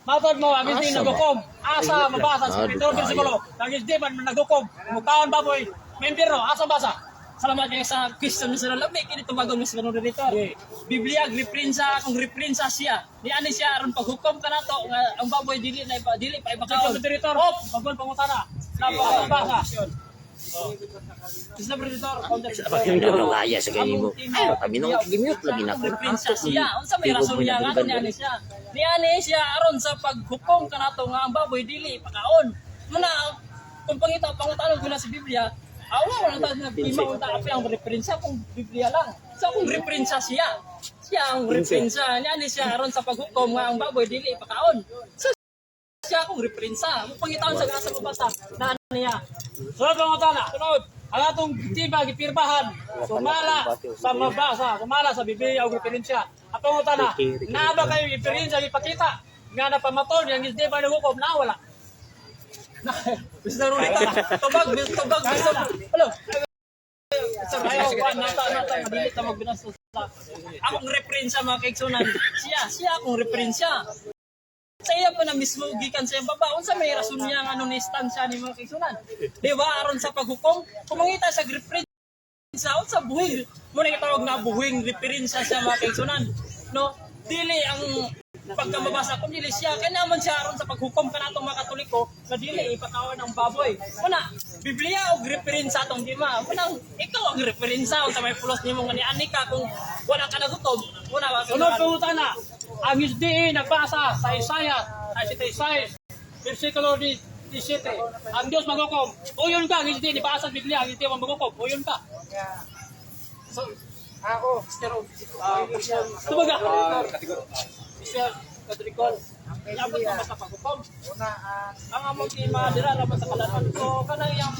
Matod mo ang SDA Asa ba? naghukom. Asa mabasa sa Ah, Peter tayo. versikulo. Ang SDA man naghukom, mukaon baboy, may impierno, asa basa? Salamat kayo sa question ni Sir Lami kini tubagon ni Sir Moderator. Biblia referensa akong referensa siya. Ni ani siya aron paghukom kanato nga ang baboy dili na ipa dili pa Objection ipakaon. moderator. Hop, bagon pangutana. Asa basa? Mr. Moderator, counter. Nagawaya sa kay mo. Ay, kami nang gimute lagi na ko. Referensa siya. Unsa may rason niya nga ni ani siya? Ni ani siya aron sa paghukom kanato nga ang baboy dili ipakaon. Muna kung pangita pangutana ko na sa Biblia, awa wala ta nagtima unta api ang referensya kung Biblia lang. So kung referensya siya, siya ang referensya niya ni siya aron sa paghukom nga ang baboy dili ipakaon. So siya akong referensya. Kung pangitaon sa asa mabasa na niya. Sunod pangutana. Sunod. Ang atong tiba gipirmahan sumala sa mabasa, sumala sa Biblia og referensya. Ang pangutana, naa ba kayo referensya gipakita nga napamaton yang SDA man naghukom na wala? Mr. Rulita, tubag, tubag, Mr. Hello. Sir, ayaw, kuan, nata, nata, madili ta magbinastos sa akong referensya mga kaigsunan. Siya, siya akong referensya. Sa iya pa na mismo gikan sa iyang baba, unsa may rason niya nga ano ni stand siya ni mga kaigsunan. Di ba aron sa paghukom, kumangita sa referensya unsa buhing mo na gitawag na buhing referensya siya mga kaigsunan. No, dili ang pagkamabasa kung dili siya kaya naman siya aron sa paghukom kanatong mga Katoliko nga dili ipakaon ang baboy. Una, Biblia og referensya atong tema. Una, ikaw ang referensya unsa may pulos nimo nga niani ka kung wala ka nagutom, wala ka. Sunod pangutana, ang SDA nagbasa sa Isaiah 66, versikulo 17. Ang Diyos maghukom. Uyon ka, ang SDA, nibasa sa Biblia, ang SDA maghukom. Uyon ka. So, ako, Mr. Tumaga. Ah, kategori. Mr. Katricol, inabot mo ba sa paghukom? Ang among tema dira ra ba sa kalaban. So kanang iyang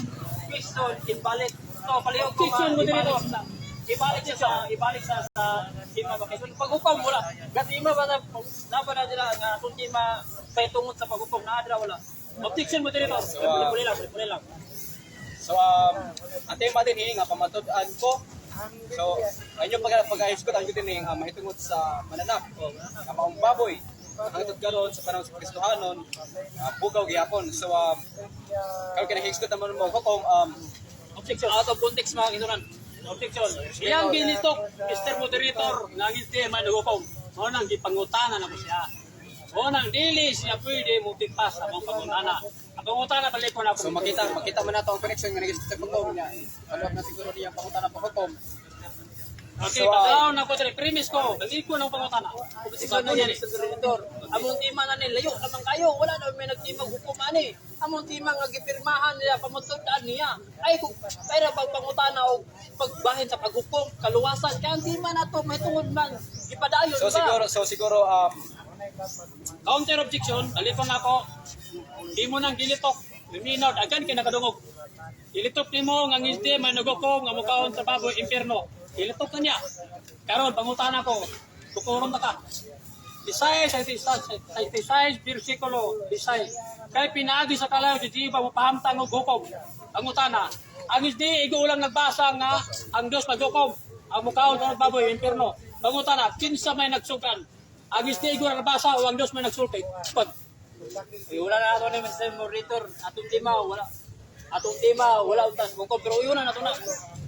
question invalid. So palihog ko Objection mo ibalik dito. Ibalik siya sa ibalik sa sa tema ba kay paghukom wala. Gatima ba na na ba na dira nga atong tema tungod sa paghukom na dira wala. Objection mo dito. Puli lang, puli lang. So, ang tema din eh, nga pamatud-an ko. So, ayun yung pag-ayos ko, ang din eh, nga mahitungod sa mananap. Ang maong baboy. Hangtod karon sa panahon sa Kristohanon, bugaw gihapon. So, karon kinahisgot naman mo hukom, Objection out of context mga kisunan. Objection. Iyang ginitok, Mr. Moderator, nga ang SDA man naghukom. Mao nang gipangutana na ko siya. Mao nang dili siya pwede mo tipas sa akong pangutana. Ang pangutana balik ko na ako. So makita makita man nato ang connection nga naghisgot sa hukom niya. Follow up na siguro niya ang pangutana pa hukom. Okay, So, patawon na ko diri premise ko. Balik ko ng pangutana. Objection na yan, Mr. Director. Among tema na ni layo naman kayo, wala na may nagtimang hukom ani. Among tema nga gipirmahan niya, pamutudaan niya. Ay kung pero pag pangutana og pagbahin sa paghukom, kaluwasan kay ang tema na to may tungod man gipadayon So ba? siguro Counter objection, balik ko na ako. Di mo nang gilitok. Luminaw, dagan kay nakadungog. Gilitok nimo nga ang SDA man naghukom nga mukaon sa baboy impierno. Gilitok na niya. Karon pangutana ko. Tukuron ta ka. Isaiah 66, versikulo 16. Kay pinaagi sa kalayo si Jiba mo pahamtang og hukom. Ang utana, ang isdi igo lang nagbasa nga ang Dios maghukom. Ang mukaon sa baboy impierno. Pangutana, kinsa may nagsukan? Ang isdi igo lang nagbasa o ang Dios may nagsulti? Pag Ay, wala na ato ni Mr. Moderator, atong tema wala. Atong tema wala untas hukom pero yun na nato na.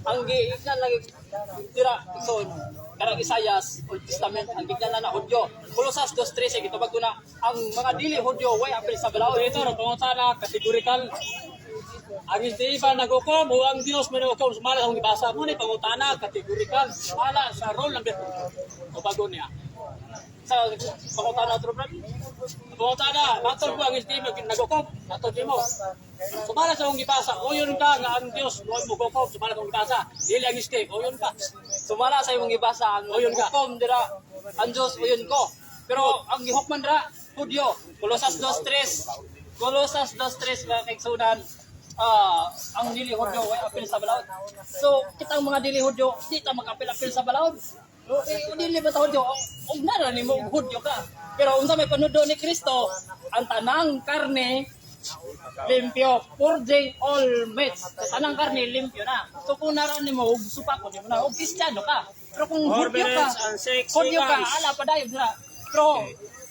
Ang giignan lagi dira, so karang Isayas, Old Testament, ang gignan na na Hudyo. Colosas 2:13, gitubag ko na ang mga dili Hudyo way apil sa balaod. Ito, pangutana, categorical. Ang hindi ba nagukom o ang Diyos may nagukom, sumala sa akong gibasa mo ni pangutana, categorical, sumala sa role number 2. O bago niya. Sa pangutana otro, brad. Pangutana, matod ko ang hindi ba nagukom, matod mo. Sumala sa akong gibasa, uyon ka nga ang Diyos mo mugukom, sumala sa akong gibasa, dili ang istay, uyon ka. Sumala sa imong gibasa ang Uyon ka. hukom dira, ang Dios uyon ko. Pero ang gihukman dira Hudyo. Colosas 2:3. Colosas 2:3, mga kaigsunan. Ang dili Hudyo way apil sa balaod. So kitang mga dili Hudyo di ta makapil-apil sa balaod. Eh, dili ba ta Hudyo? Og nara nimo og Hudyo ka. Pero unsa may panudo ni Kristo, ang tanang karne limpyo, purging all meats. Sa tanang karne limpyo na. So kung naraan nimo og supa ko nimo na og Kristiyano ka. Pero kung Four Hudyo ka, minutes and six Hudyo ka, seconds. ala pa dayon dira. Pero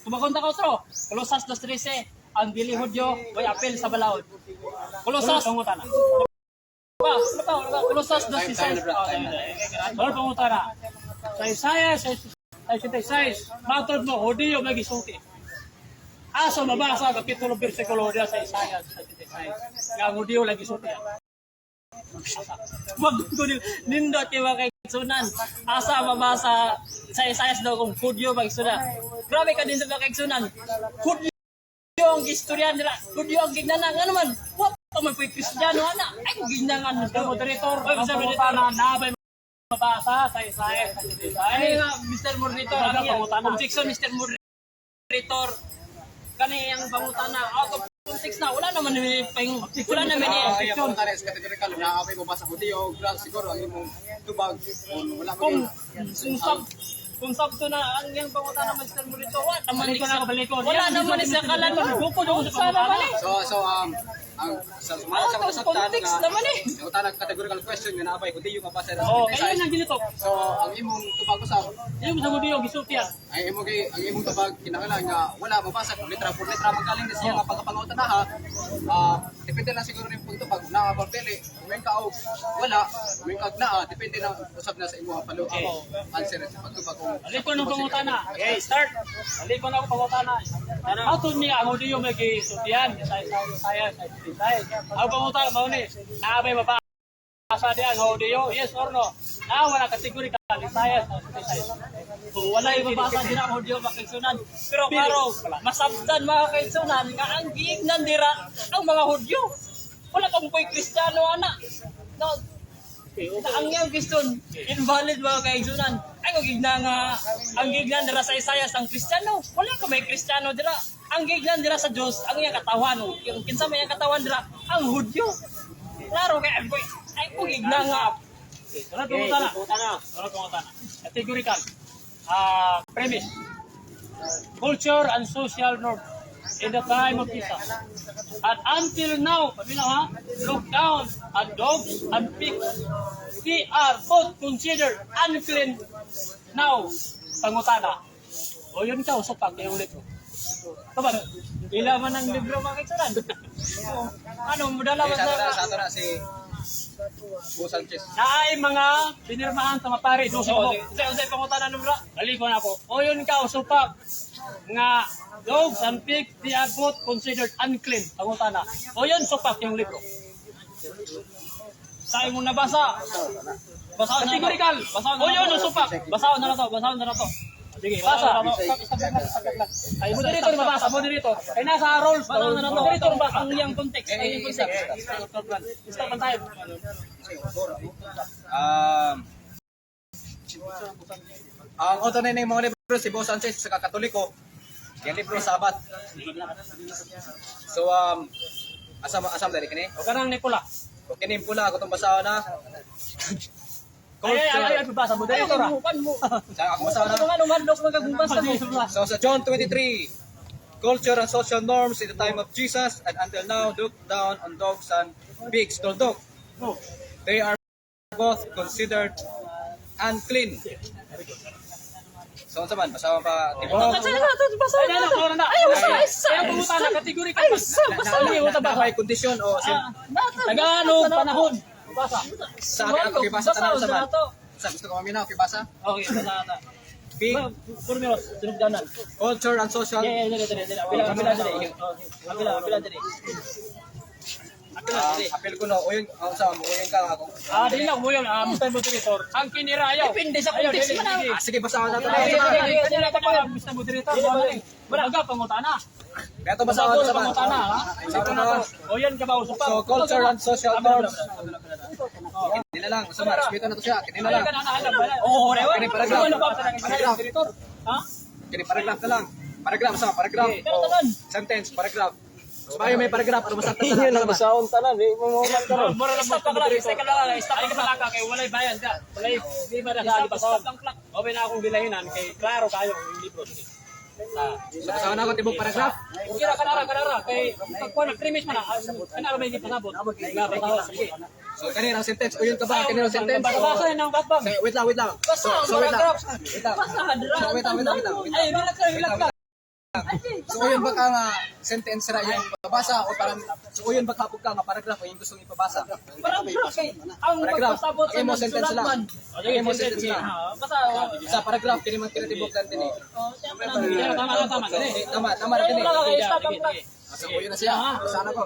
tumakonta ka otro. Colosas 2:13, ang dili Hudyo way apel sa balaod. Colosas Pangutana. pa, ano pa, ano pa? Colosas 2:16. Lord, pangutana. Sa Isaiah 66, matod mo, Hudiyo may gisulti. Asa mabasa ang kapitulo bersikulo diya sa Isaiah 66? Nga ang Hudiyo lagi gisulti. Wag ko nindot kay mga kaigsunan. Asa mabasa sa Isaiah daw kung Hudyo magsuna. Grabe ka nindot mga kaigsunan. Hudyo ang istorya nila. Hudyo ang ginana. Nga naman, wa pa man po'y Kristiyano ana. Ay kung ginangan. Mr. Moderator, Oy, ang Mr. pangutana na may mabasa sa Isaiah 66? Ano nga, Mr. Moderator? Ano Ang iya, pangutana? objection, Mr. Moderator. Kani ang pangutana. Out of context na. Wala naman ni pahing. Wala naman ni Ah, iya, pangutana is categorical. Naapay mo ba sa Hudiyo, grabe siguro ang imong tubag kung wala mo Kung sabto na ang iyang pangutana, Mr. Moderator, wala naman Balik ko na, balik ko. Wala naman sa kalan. Bukod ako sa Sana pangutana. man eh. So ang sa sumala Out sa of kasabtan context nga naman eh. nangutana categorical question nga naapay Hudiyo nga basa Oh, kayo nang ginito. So ang imong tubag usab Yung sa Hudiyo gisulti yan. ay imo kay ang imong tubag kinahanglan nga wala mabasa kung litra por litra magaling ni siya nga pagkapangutana ha. Depende na siguro ning pagtubag naa ba pili kung may kaog wala kung may kaog naa, depende na usab na sa imong palo answer sa pagtubag kung Alikon ng pangutana. Okay, start. Alikon ako pangutana. Ato niya ang Hudiyo may gisultian sa Isaiah 66. Ang pangutana mao ni, naabay mabasa diya ang Hudiyo, yes or no? Na wala kategory ka Isaiah 66. Kung wala yung mabasa din ang Hudyo mga kaigsunan. Pero klaro, masabtan mga kaigsunan nga ang giignan dira ang mga Hudyo. Wala kang po'y Kristiyano ana. No, na ang iyang question invalid mga kaigsunan. Ay kung gigna nga ang gignan dira sa Isayas ang Kristiyano. Wala ka may Kristiyano dira. Ang gignan dira sa Dios ang iyang katawan. Yung kinsa may iyang katawan dira ang Hudyo. Klaro kay ay ay kung gigna nga Sunod pangutana. Sunod pangutana. Categorical. Premise. Culture and social norm in the time of Jesus. And until now, paminaw ha, look down at dogs and pigs. They are both considered unclean now. Pangutana. O yun ka, usap pag ulit ko. Kabar, Ila man ang libro mga kaigsunan. Ano, mudala Eh, man sa ato na si Bo Sanchez. Naay mga pinirmahan sa mapare, 12 So, ko. unsay pangutana nung bra? Balik ko na ako. O yun ka, usupak nga dogs and pigs, they are both considered unclean. Pangutana. O yun, supak yung libro. Sa imong nabasa. Basahon na. Categorical. Basahon O yun, usupak. Basahon na to, basahon na to. Sige, basa. Ay, moderator mabasa, moderator. Ay, nasa rolls. Basahon na to. Moderator mabasa. Ang iyang context, ang iyang context. Stop ang time. Ang author na yung mga libro si Bo Sanchez sa Katoliko. Yung libro Sabat. So asam asam dali kini. O kanang Nicola. O kini pula ako tong basahon na. Ay, ay, ay, ay, basa, moderator ah. Pan mo. Sa ako basahon na. Ano nga nung hadlok magagumbasa mo? So sa John 23, culture and social norms in the time of Jesus and until now look down on dogs and pigs. Tuldok. They are both considered unclean. So unsa man basahan pa tibok. Basa na to, basa Ay, na na, to. na, na. Ay, basa, ay, sa. Ay, ang pangutana, categorical. Ay, sa, basa. Ay, basa. Na may kondisyon o Tagalog, panahon. Basa. Sa akin ako kibasa tanan sa man. to. Sa gusto ko maminaw kibasa. Okay, basa na. Pig, Puro tinugdanan. culture and social. Yeah, yeah, dali, dali, dali. Apila, apila, dali. Apila, apila, dali. Apila, dali. Apil ko no, uyon, sa mo uyon ka ako. Ah, dili lang mo yun. Ah, Mr. Moderator. Ang kinira ayaw. Depende sa Ayaw, context dili, man, ah. dili. Ah, sige, basahon nato. Dili, Na, dili, dili, dili, dili, Mr. Moderator. Wala ka pangutana. Beto basahon Wala sa man. pangutana, ha? Sa na. O yan ka ba usupak? So culture and social norms. Kinila lang, sa man, respeto na to siya. Kinila Ayaw lang. ka na alam. Oo, rewa. Kini paragraph. Paragraph. Ha? Kini paragraph na lang. Paragraph sa paragraph. Pero tanan. Sentence, paragraph. So, mayo may paragraph ano masaktan Inyo nang basahon tanan, di mo mo man karon. Mura lang Stop ang clock, stop ang clock, stop Ay ang clock. ka kay walay bayan ka. Walay di ba na sa Stop, gibason. stop ang clock. Okay na akong bilahinan kay klaro kayo ang libro. Sige. Ah. So basahon ako tibok paragraph. Kira kanara kanara kay pagkuan nag-premise man na kanara may gipasabot. Nga basahon. Sige. So kanina ang sentence, uyon ka ba? Kanina ang sentence. Basa ng batbang. So, wait lang, wait lang. Basa ang So, wait lang. paragraph. Wait lang. Basa, dra. So, wait lang, wait lang, wait lang. Wait lang. Ay, relax lang, relax lang. So uyon ba ka nga sentence ra yung ipabasa o parang so uyon ba ka ka nga paragraph o yung gustong ipabasa? Paragraph kay ang Paragraph. pagpasabot sa Ang imo sentence nagsulat lang. man. Ang imo sentence lang. Ah, Basta, oh, Sa paragraph kini man kinatibok lang din eh. oh, tama na. Tama tama tama. So, Dali. eh, tama, tama ra Ay, din wala ka eh. kay stop ang clock. So uyon na siya. Basahon ako.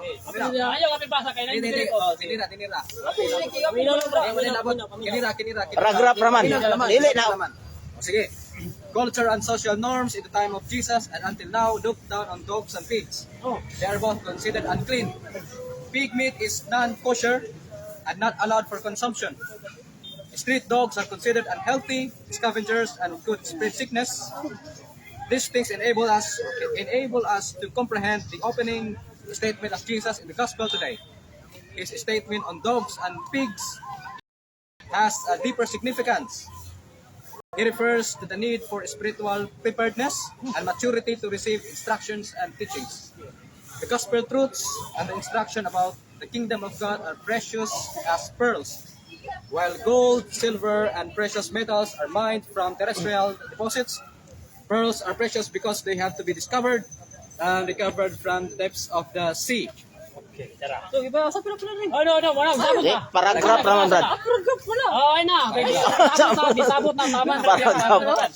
Ayaw kami basa kay Hindi, hindi, nang Tinira, tinira. Wala Eh, wala labot. Kinira, kinira, kinira. Paragraph raman. Kinira, laman. Dili na. Laman. O, sige. Culture and social norms in the time of Jesus and until now look down on dogs and pigs. They are both considered unclean. Pig meat is non-kosher and not allowed for consumption. Street dogs are considered unhealthy, scavengers, and could spread sickness. These things enable us to comprehend the opening statement of Jesus in the gospel today. His statement on dogs and pigs has a deeper significance. He refers to the need for spiritual preparedness and maturity to receive instructions and teachings. The gospel truths and the instruction about the kingdom of God are precious as pearls, while gold, silver, and precious metals are mined from terrestrial deposits. Pearls are precious because they have to be discovered and recovered from the depths of the sea. So, iba sa pila pila rin. Oh, no, wala sabot Di, na. paragraph raman brad. Ah, paragraph wala. Oh, ay na. Kay sabot na, disabot na tama. Paragraph.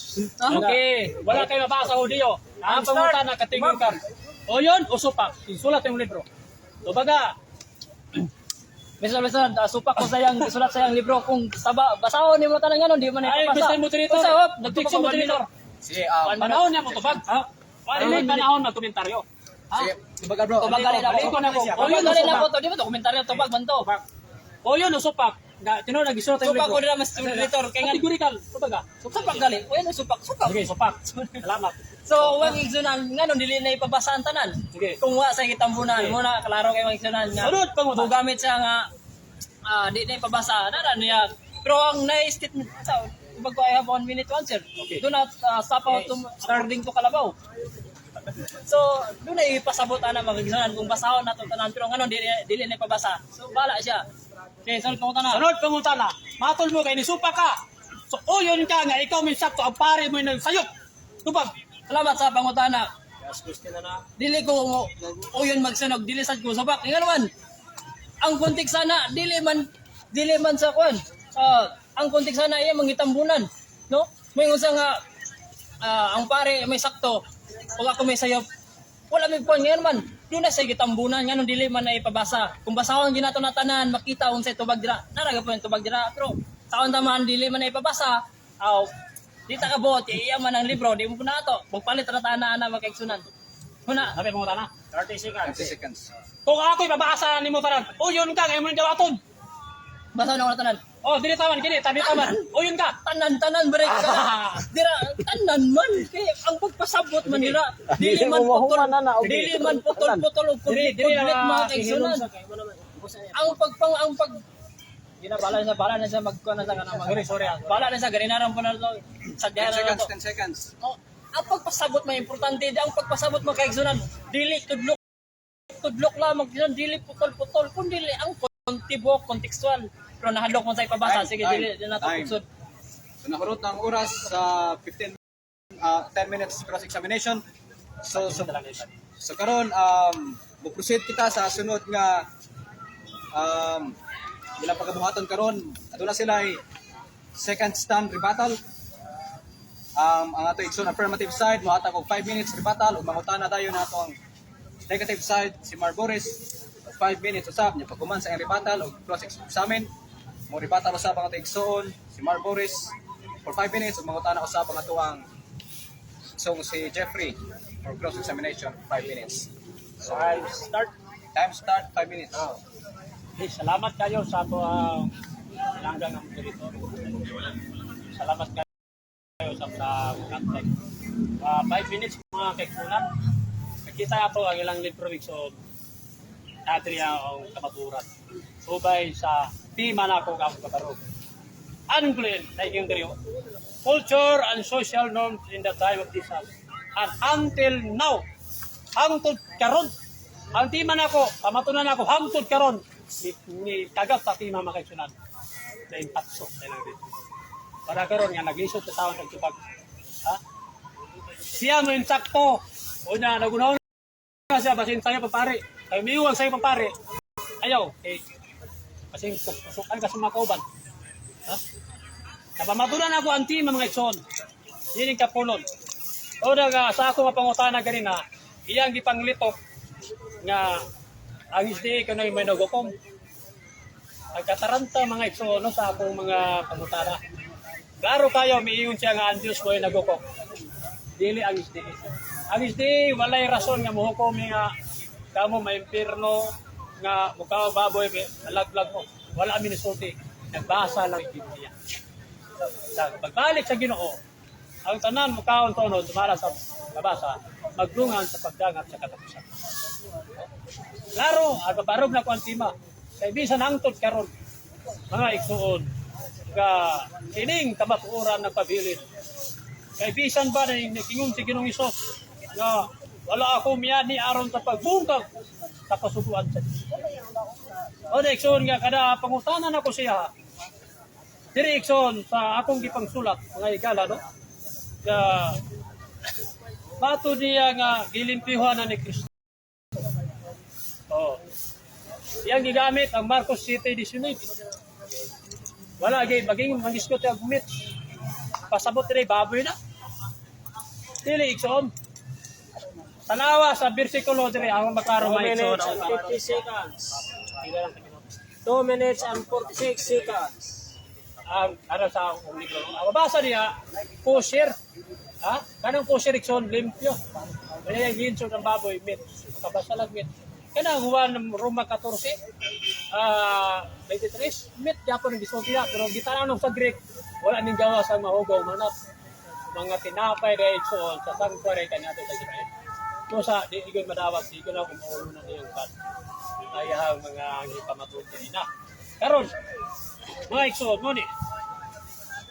Okay, wala kay mabasa audio. Ang pangutan na katingin ka. O yun, usupak. Sulat yung libro. So baga, Bisan bisan, supak ko sayang sulat sayang libro kung saba basahon nimo tanan nganon di man ay, ipabasa. Mr. Moderator. Unsa, hop, Nagtutok nagtupak mo moderator. Sige, Panahon niya mo tubag. Ha? Dili panahon magkomentaryo. Sige, kumbaga bro. Tubag gali na Balik ko na ko. O O yun, yun, na usupak. po to, di ba to komentaryo tubag man to. O yun, usupak. Na tinuod nagisulat yung Supak libro. ko nila mas moderator kay nga Categorical, kumbaga. supak gali. O yun, supak, supak. Sige, supak. Salamat. So, wag igsunan nganon dili na ipabasa ang tanan. Sige. Kung wa sa gitambunan mo na klaro kay wag igsunan nga. Sunod, pangutan. Mugamit siya nga di na ipabasa na na niya. Pero ang na statement sa tubag ko, I have 1 minute to answer. Okay. Do not stop out to, according to Kalabaw. So, doon na ipasabot ana mga igsunan kung basahon nato tanan pero nganon dili dili na ipabasa. So, bala siya. Okay, sunod pangutan na. Sunod pangutana. Matol mo kay nisupa ka. So uyon ka nga ikaw may sakto ang pare mo yung sayop. Tubag. Salamat sa pangutana. Dili ko uyon magsunog, dili sad ko sabak. Ingan man. Ang kontek sana dili man sa kwan. Ang kontek sana iya mangitambunan, no? May unsa nga ang pare may sakto ug ako may sayop. Wala may kwan ngayon man. Doon na sa gitambunan nganong dili man na ipabasa. Kung basahon ginato na tanan makita unsay tubag dira. Nara gyud tubag dira pero taon taman dili man na ipabasa. Aw, di ta kabot, iya man ang libro, di mo na ato. Magpalit ra tanan na makaigsunan. Muna, Sabi pangutana. 30 seconds. Kung ako ipabasa nimo tanan, uyon ka nga imong dawaton. basa na ko na tanan. Oh, dili taman kini, tabi taman. Uyon ka. Tanan tanan break ka. Dira tanan man kay ang pagpasabot man dira. Dili man putol, Mahuman na na, okay. dili man putol putol og Dili dili complete mga kaigsunan. Ang pagpang ang pag Gina bala na siya magkuan na sa kana mag. Sorry, sorry. ah. Bala na siya ganinaran po na to. Sa 10 diha na seconds, to. 10 seconds. Oh, ang pagpasabot may importante di ang pagpasabot mga kaigsunan dili tudlok tudlok lamang dili dili putol-putol kun dili ang kontibok kontekstual pero nahadlok man sa ipabasa. Time, Sige, time, dili di na to time. pugsod. So nakurot na ang oras sa 15 10 minutes cross examination. So karon mo proceed kita sa sunod nga Ilang pagabuhaton karon, aduna sila ay second stand rebuttal. Ang ato igsoon affirmative side mohatag og 5 minutes rebuttal ug mangutana dayon nato ang negative side, si Marboris, 5 minutes usab. Nya paghuman sa iyang rebuttal og cross examine, mo rebuttal usab ang ato igsoon si Marboris for 5 minutes ug mangutana usab ang atoang igsoon si Jeffrey for cross examination 5 minutes. So Time start. Time start 5 minutes. Okay, salamat kayo sa ato ang pinanggang ang teritoryo. Salamat kayo sa contact. 5 minutes, mga kaigsuonan. Nakita ato ang ilang libro, so Adria ang kamaturan. Subay sa tema na ako ang kabarog. Unclean, like yung diriyo. Culture and social norms in the time of Jesus. And until now, hangtod karon. Ang tema nako, pamatunan nako hangtod karon ni tagap sa tema, mga kaigsuonan. Na impatso sa ilang dito. Para karon nga naglisod sa tawon ng tubag. Ha? Siya mo insakto. Una, nagunaw na siya, basin sa'yo papare. Kay miwag sa'yo papare. Ayaw, kay basin kusukan ka sa mga kauban. Ha? Napamatunan ako ang team, mga igsoon. Yun yung kapulon. Una nga, sa ako mapangutana ganina, iyang gipanglitok nga ang SDA kanay may nagukom. Pagkataranta, mga igsoon, no, sa akong mga pangutana. Klaro kayo, miingon siya nga ang Diyos ko ay nagukom. Dili ang SDA. Ang SDA, walay rason nga muhukom nga kamo maimpirno, nga mukha baboy, malaglag mo. Wala kami nisulti. Nagbasa lang yung Biblia. Sa pagbalik sa Ginoo, ang tanan mukaon tono tumara sa kabasa, magdungan sa pagdangat sa katapusan. Klaro, at pabarog na ko ang tema. Kay bisan hangtod karon, mga igsuon, nga kining kamatuoran nagpabilin. Kay bisan ba na nagingon si Ginoong Hesus nga wala ako miyani aron sa pagbungkag sa kasuguan sa Dios. O na igsuon nga kada pangutanan ako siya. Diri, igsuon, sa akong gipangsulat, mga higala, no? Nga bato niya nga gilimpihan na ni Kristo. Oh. Iyang gigamit ang Marcos 7:19. Wala gay maging mangisgot ang gumit. Pasabot diri baboy na. Dili, igsoon. Tanawa sa bersikulo diri ang maklaro 2 mga igsoon. minutes and 50 seconds. 2 minutes and 46 seconds. Ang ano sa akong libro. Ang mabasa niya, kosher. Ha? Kanang kosher, igsoon, limpyo. Wala yung ginso ng baboy, meat. Makabasa lang meat. Kanang Juan Roma 14, 23, meat yapon ang gisulti niya. Pero gitanaw sa Greek, wala ning gawa sa mahugaw manap. Mga tinapay dahil igsoon, sa sanctuary kanya sa Israel. So sa, di ikon madawat, di ko na kung na niyang kat. Ay ang mga gipamatuod kanina. Karon, mga igsoon mo ni,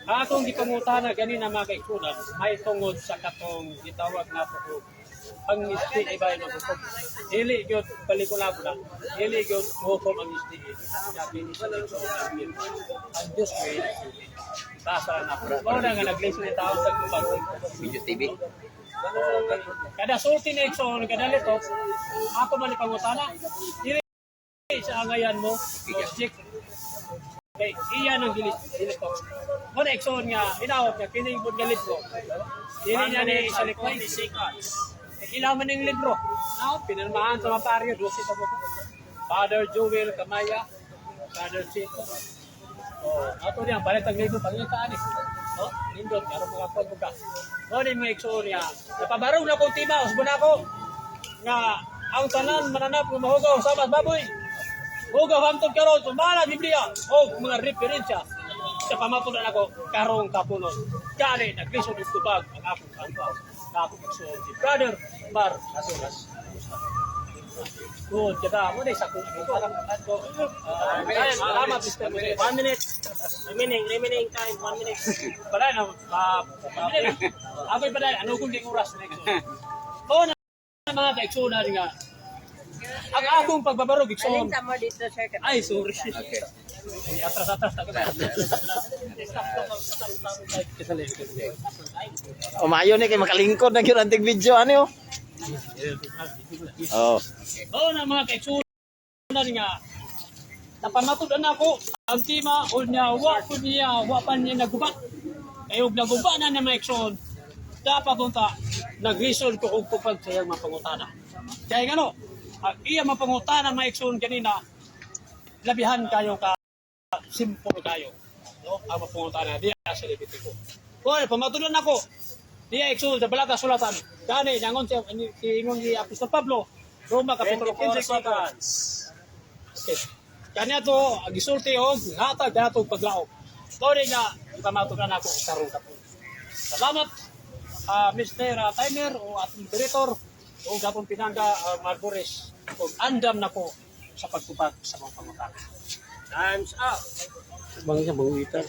akong gipangutana ganina, mga kaigsuonan, may tungod sa katong gitawag na po ang SDA ba yung hukom. Dili gyud pelikula ko na. Dili gyud hukom ang SDA. Sabi ni sa igsoon ang Diyos may basa na po. Mao na nga naglisod ni tao sa tubag. Video TV. Kada sulti ni igsoon, kada litok, ako man ipangutana. Dili sa angayan mo, object. Kay iya nang gilit dilitok. Mo na, igsoon, nga inaot nga kini bud nga libro. Dili 1 niya ni minute sa and likod. 40 seconds. Ilaman ning libro. Now, pinirmahan sa mga paryo, 12 sa buko. Father Joel Kamaya, Father Chito. Oh, ato niya, palit ang libro, pangitaan eh. Oh, nindot, karon mga kuwan ka. Mo ni mga igsoon niya. Napabarog na kong tima, usbon ako. Nga, ang tanan mananap nga mahugaw sa mas baboy. Hugaw hantod karon sumala Biblia o mga referensya sa pamatunan ako karong kapunon. Gani naglisod og tubag ang akong kampo. Ang akong igsoon si Brother Mar Asuras. Good, kita mo na isa kong salamat, Mr. Jose. 1 minute. Remaining time, 1 minute. Pala na, ako'y pala, ano kung ging oras na igsoon. Oo na mga kaigsuonan nga, ang akong pagbabarog, igsoon. Alin sa mo dito, sir? Ay, sorry. Okay. Ay, atras, atras. Umayo ni kay makalingkod na gyud antig video ani oh. Oh. Oo na mga kaigsuonan nga, Napamatud-an ako ang tema unya wa ko niya, wa pa niya naguba. Kay og naguba na niya mga igsoon, dapat unta nagreason ko og tupag sa iyang mga pangutana. Kaya ngano, ang iyang mga pangutana mga igsoon kanina, labihan kayo ka simple kayo. No? Ang mga pangutana diya sa Levitico. Kung pamatulan ako, diya igsoon sa balaka sulatan. Gani nangon siya ingon ni Apostol Pablo, Roma kapitulo 24 15. seconds. Okay. Kanya to, ang gisulti og hatag kaniadto og paglaom. Sorry nga ipamatulan ako karong kapoy. Salamat Mr. Timer o atong moderator o atong pinangga Marboris ug andam nako sa pagtubag sa mga pangutana. Time's up. Bang siya bang ita.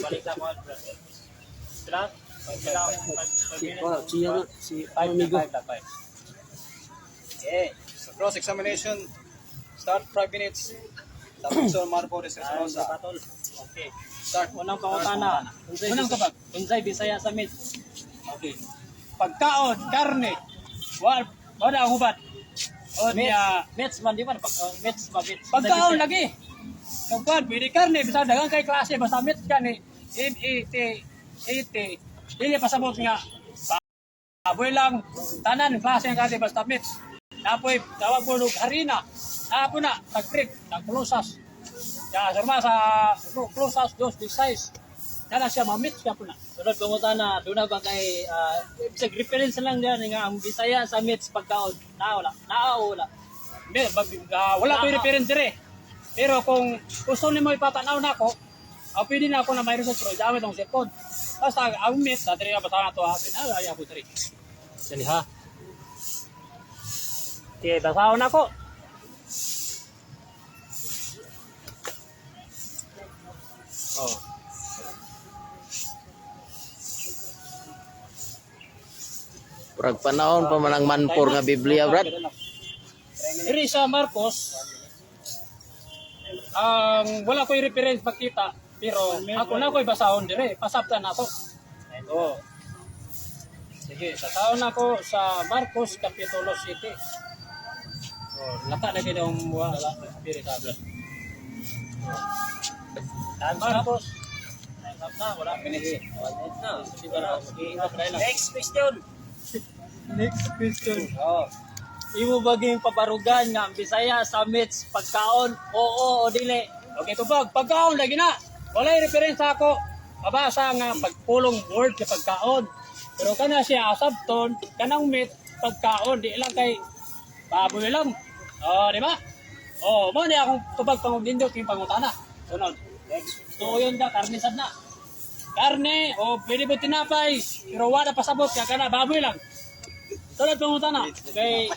Balik na ko. Sila? Sila? Si oh, si ano, si amigo. Okay. So cross examination start 5 minutes. Tapos sa Marco Espinosa. Okay. Start. Unang pangutana. Unang tubag. Unsay Bisaya sa meat? Okay. Pagkaon, karne, wa wala ang hubad. O niya, Meats man di ba? Pagkaon meats ba meats? pagkaon lagi. Pagkaon, pwede karne, basta daghang kay klase, basta meat gani. M E T A T. Dili pasabot nga baboy lang tanan klase ang klase basta meat. Napoy tawag mo og harina. Apo na, tagprik, tagplusas. Ya, sa sa plusas dos size. Kana siya mamit siya po na. Sunod pangutana, doon na ba kay bisag reference lang diyan nga ang Bisaya sa meats pagkaon. Naa wala. Naa o wala. Wala ko'y reference dire. Pero kung gusto nimo ipatanaw nako, pwede na ako na may research pero gamit ang cellphone. Basta ang meat, na diri na basta na to ha. Ay, ako diri. Dali ha. Okay, basahon ako. Oh. Murag panahon pa man ang manpor nga Biblia, Brad. Diri sa Marcos, ang wala ko'y reference makita, pero ako na ko'y basahon dire, pasabtan ako. Oo. Sige, basahon ako sa Marcos Kapitulo 7. Oh, lata na gid ang wala piri tablet. Marcos. Time's up na, wala. Minutes. Na. Next question. Next question. Oh. Imo ba ging pabarugan nga ang Bisaya sa meats pagkaon? Oo o dili. Okay, tubag, pagkaon lagi na. Walay reference ako. Mabasa nga pagpulong word sa pagkaon. Pero kana siya asabton, kanang meat pagkaon di lang kay baboy lang. Oh, di ba? Oh, mo ni akong tubag pangundindot yung pangutana. Sunod. Next. Tuo yun ka, karne sad na. Karne o pwede mo tinapay, pero wala pasabot kaya kana baboy lang. Sunod pangutana. Kay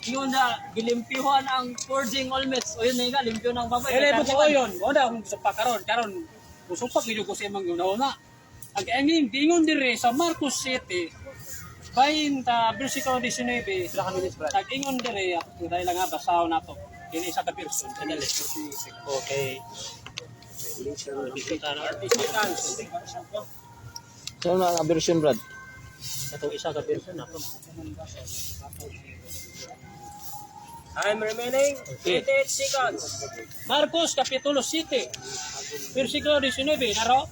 Ingon na gilimpyuhan ang purging all meats. O yun na nga, limpyo ng baboy. Ele Kay po karne ko man. yun. Wala akong supak karon, karon musupak gyud ko sa imong una. Ang engin dingon dire sa Marcos City 20 versikulo 19. Nag-ingon dire ako dahil lang nga basahon nato. Kini isa ka person. Dali. Okay. So na ang version, Brad. Katong isa ka person nato. Time remaining, Okay. 28 seconds. Marcos Kapitulo 7, versikulo 19, naro,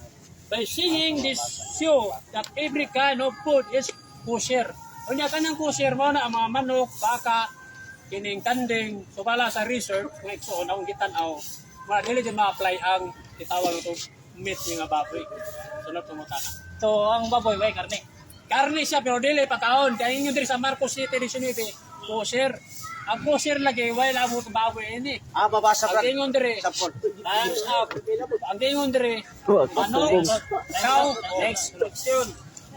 by seeing this show that every kind of food is kosher. Unya kanang kosher mo na ang mga manok, baka, kining kanding, subala sa research, nga igsuon akong gitan-aw, ma dili jud ma-apply ang gitawag ito meat nga baboy. Sunod pangutana. So, ang baboy, way karne. Karne siya pero dili pakaon. Kaya ingon diri sa Marcos 7, 19, kosher. Ang kosher lagi, wala mo baboy ini. Ah, babasa Ang ingon diri, Sample. times up. Ang ingon diri, manok, cow, Next question.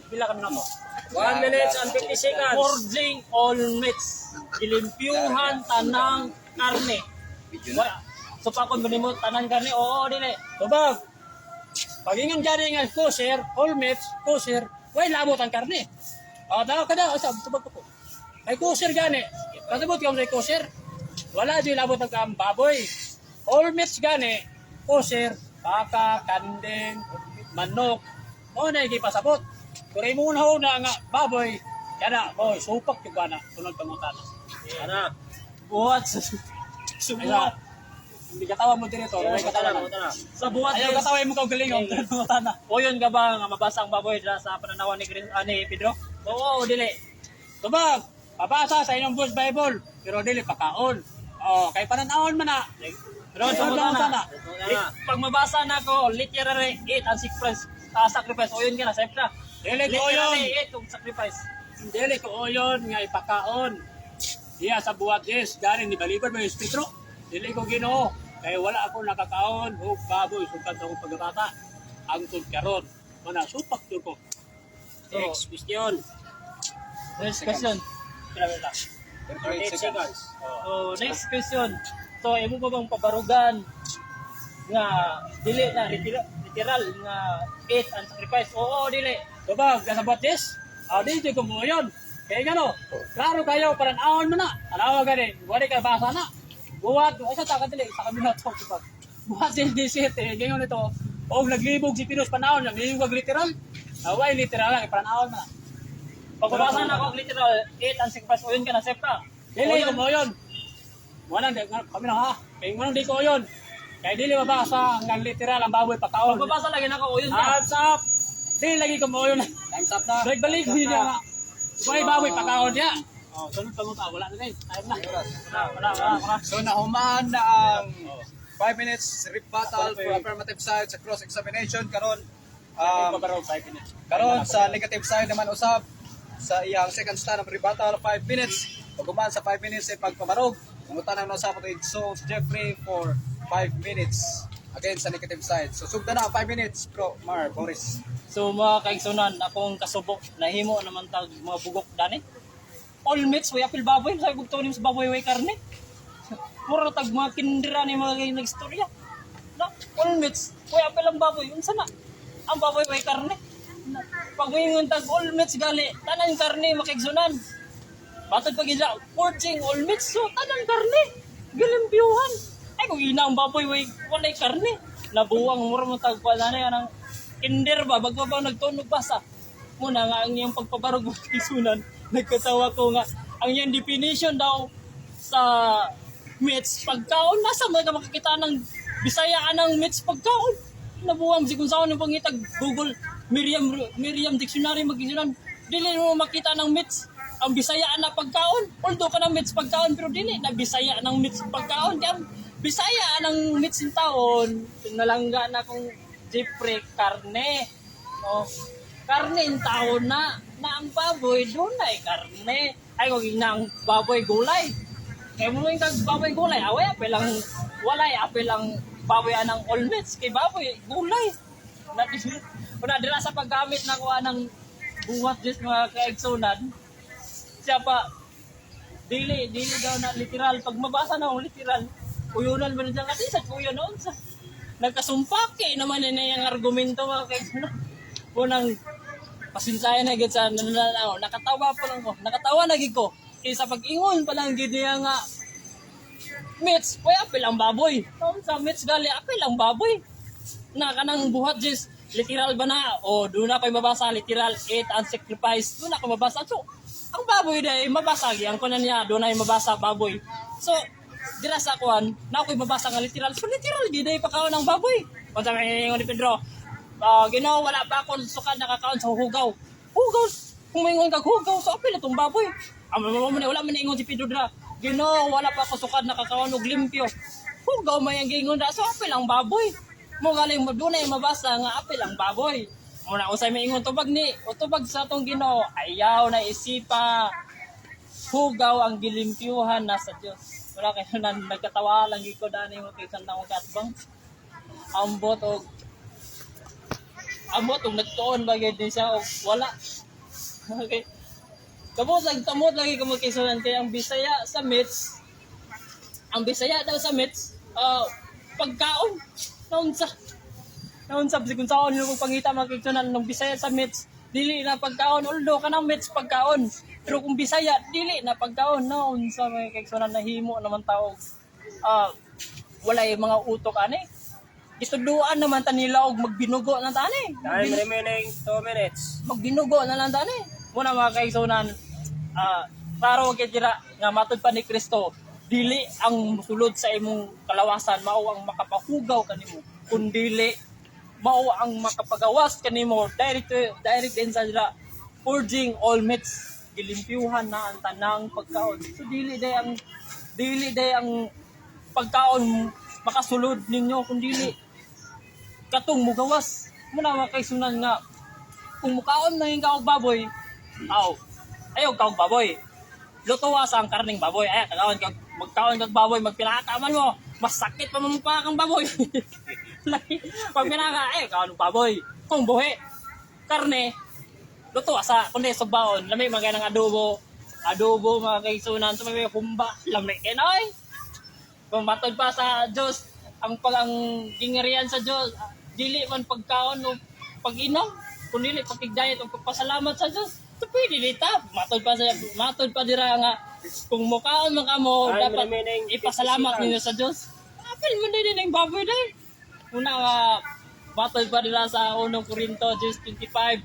Pila kami na to? 1 minute and 50 seconds. Purging all meats. Gilimpyuhan tanang karne. Wa- So, pakon ba nimo tanan karne? Oo, dili. Tubag. Pag ingon gani nga kosher, all meats, kosher, way labot ang karne. O, daw ka daw, sa tubag ko po. Ay kosher gani. Kasabot ka sa kosher. Wala di labot ang kam baboy. All meats gani, kosher, baka, kanding, manok. Mo na pasabot. Pero imo na na nga baboy, kana boy supak yung kana sunod pangutana. Ana. Buhat sa Subuhat. Hindi katawa mo dito, may katawa na. Sa buhat Ayaw is, katawa mo kaugaling ang pangutana. uyon ka ba nga mabasa ang baboy dira sa pananawan ni Pedro? Oo, dili. Tubag, pabasa sa inyong Bush Bible, pero dili pakaon. Oh, kay pananawon man na. Pero sa Sunod pangutana. pangutana. Pag mabasa na ako, literary eat and sacrifice, sacrifice uyon ka na, safe na. Dili ko uyon. Literary eat ug sacrifice. Dili ko uyon nga ipakaon. Diya sa buhat yes, gani ni balikod mo yung Pedro. Dili ko Ginoo, kay wala ako nakakaon og baboy sugad akong pagkabata. Angtod karon, mana supak jud ko. Next question. Next question. Pila lang. 38 seconds. So, next question. So, imo ba bang pabarugan nga dili na literal, literal nga eat and sacrifice? Oo, dili. Tubag, sa buhat yes. Ah, dili ko mo uyon. Kay ngano, klaro kayo pananawon man na. Tanawa gani, wala ka basa na. Buhat, ay sa taka dili, sa kami na to, tubag. Buhat yes 17, gayon ito. Og naglibog si Pinos panahon, naglibog literal. Away literal lang panahon man na. Pagbabasa na ako og literal eat and sacrifice, uyon ka na, safe ka. Dili ko mo yun. Wala di kami na ha. Kay ngano di ko yun. Kay dili mabasa ang literal ang baboy pakaon. Pagbabasa lagi na ako, uyon ka. Time's up. Dili lagi ko mo yun. Time's up na. Balik-balik di niya nga. Way baboy pakaon niya. Oh, sunod pa mo ta wala na din. Time na. Wala, wala, wala, wala. So nahuman na ang 5 minutes rebuttal for affirmative side sa cross-examination karon Pabarog 5 minutes. karon sa negative side naman usab sa iyang second stand of rebuttal 5 minutes. Pag sa 5 minutes ay pagpabarog. Pangutan na usab kay Souls Jeffrey for 5 minutes again sa negative side. So sugda na ang 5 minutes, Bro Mar Boris. So mga kaigsunan, akong kasubo, nahimo naman tag mga bugok dani. All meats, way apil baboy, sabi kong tunim sa baboy way karne. Mura tag mga kindira ni mga kay nagstorya. Na, all meats, way apil ang baboy, unsa na? Ang baboy way karne. Na, pag moingon tag all meats gali, tanan karne makaigsunan. Batod pag ila, porching all meats, so tanan karne. Gilimpyuhan. Ay kung ina ang baboy way walay karne. Nabuwang mura mo tag wala na yan ang kinder ba bagba ba nagtunog basa. Muna nga ang iyang pagpabarog mga kaigsunan. Nagkatawa ko nga ang iyang definition daw sa meats pagkaon nasa mga makakita ng Bisaya anang meats pagkaon. Nabuwang si kung saan yung pangitag Google Miriam Miriam Dictionary magisunan dili mo makita ng meats ang Bisaya na pagkaon. Although ka ng meats pagkaon pero dili na Bisaya ng meats pagkaon. Kaya ang Bisaya ng meats ng taon nalangga na kung Jeffrey karne. Oh, karne in taon na na ang baboy dunay karne. Ay kung ina ang baboy gulay. Kaya mo yung kag baboy gulay, away apel ang walay apel ang baboy anang all meats kay baboy gulay. Na una dira sa paggamit na kuha ng buhat dis mga kaigsunan. Siya pa dili dili daw na literal pag mabasa na ang literal uyunan man siya kasi sa kuya noon sa nagkasumpake naman ini ang argumento mga kaigsunan. Unang pasensya na gid sa nananaw nakatawa pa lang ko nakatawa na gid ko kaysa pag-ingon pa lang gid niya nga meats way apil ang baboy. Taon sa meats gali apil ang baboy na kanang buhat jis literal ba na o doon na ko'y mabasa literal eat and sacrifice doon ako mabasa. So ang baboy day mabasa ang kunan niya doon ay mabasa baboy. So dira sa kuan na ako'y mabasa nga literal. So literal gid ay pakaon ang baboy. Unsa may ingon ni Pedro, Ginoo wala pa akong sukad nakakaon sa hugaw. Hugaw kung maingon kag hugaw so apil itong baboy. Ang mo man wala man ingon si Pedro dira. Ginoo wala pa ako sukad nakakaon og limpyo. Hugaw may ang giingon ra so apil ang baboy. Mo galing mo dunay mabasa nga apil ang baboy. Muna usay may ingon tubag ni o tubag sa atong Ginoo ayaw na isipa. Hugaw ang gilimpyuhan na sa Dios. Wala kayo na nagkatawa lang gid ko dani mo kay isang taong katbang. Ambot og ambot og nagtuon ba gyud ni siya og wala. Okay. Kamot lang kamot lagi kamo kaysunan kay ang Bisaya sa meats ang Bisaya daw sa meats pagkaon naunsa naunsa bisag kung saon yung pangita mga kaigsunan ng Bisaya sa meats dili na pagkaon although kanang meats pagkaon pero kung Bisaya dili na pagkaon naunsa mga kaigsunan nahimo naman tawag walay mga utok ani gituduan naman ta nila og magbinugo na tani. Time remaining 2 minutes. Magbinugo na lang tani. Muna mga kaigsunan, klaro kay dira nga matud pa ni Kristo. Dili ang musulod sa imong kalawasan mao ang makapahugaw kanimo, kundili mao ang makapagawas kanimo. Direct direct din sa dira, purging all meats, gilimpyuhan na ang tanang pagkaon. So dili day ang pagkaon makasulod ninyo, kundili katong mugawas muna, mga kaigsuonan, nga kung mukaon na yung kaog baboy, aw, ayaw kaog baboy, lutuwa sa ang karning baboy. Ay, kagaon kag magkaon kag baboy, magpinaka man mo, masakit pa man pa kang baboy. Pag pinaka, ay, kaon og baboy. Kung buhi, karne, luto sa kundi subaon, lami man kay ng adobo. Adobo, mga kaigsuonan, sa may humba, lami kay na oy. Kung matod pa sa Diyos, ang gingarian sa Diyos, dili man pagkaon o pag-inom, kung dili pagkig-diet o pagpasalamat sa Diyos. So pwede dita, matod pa dira nga kung mukaon man kamo, Time dapat remaining 50 ipasalamat seconds. ninyo sa Diyos. Apil man din ang baboy dai. Una nga matod pa dira sa unong Korinto 10:25,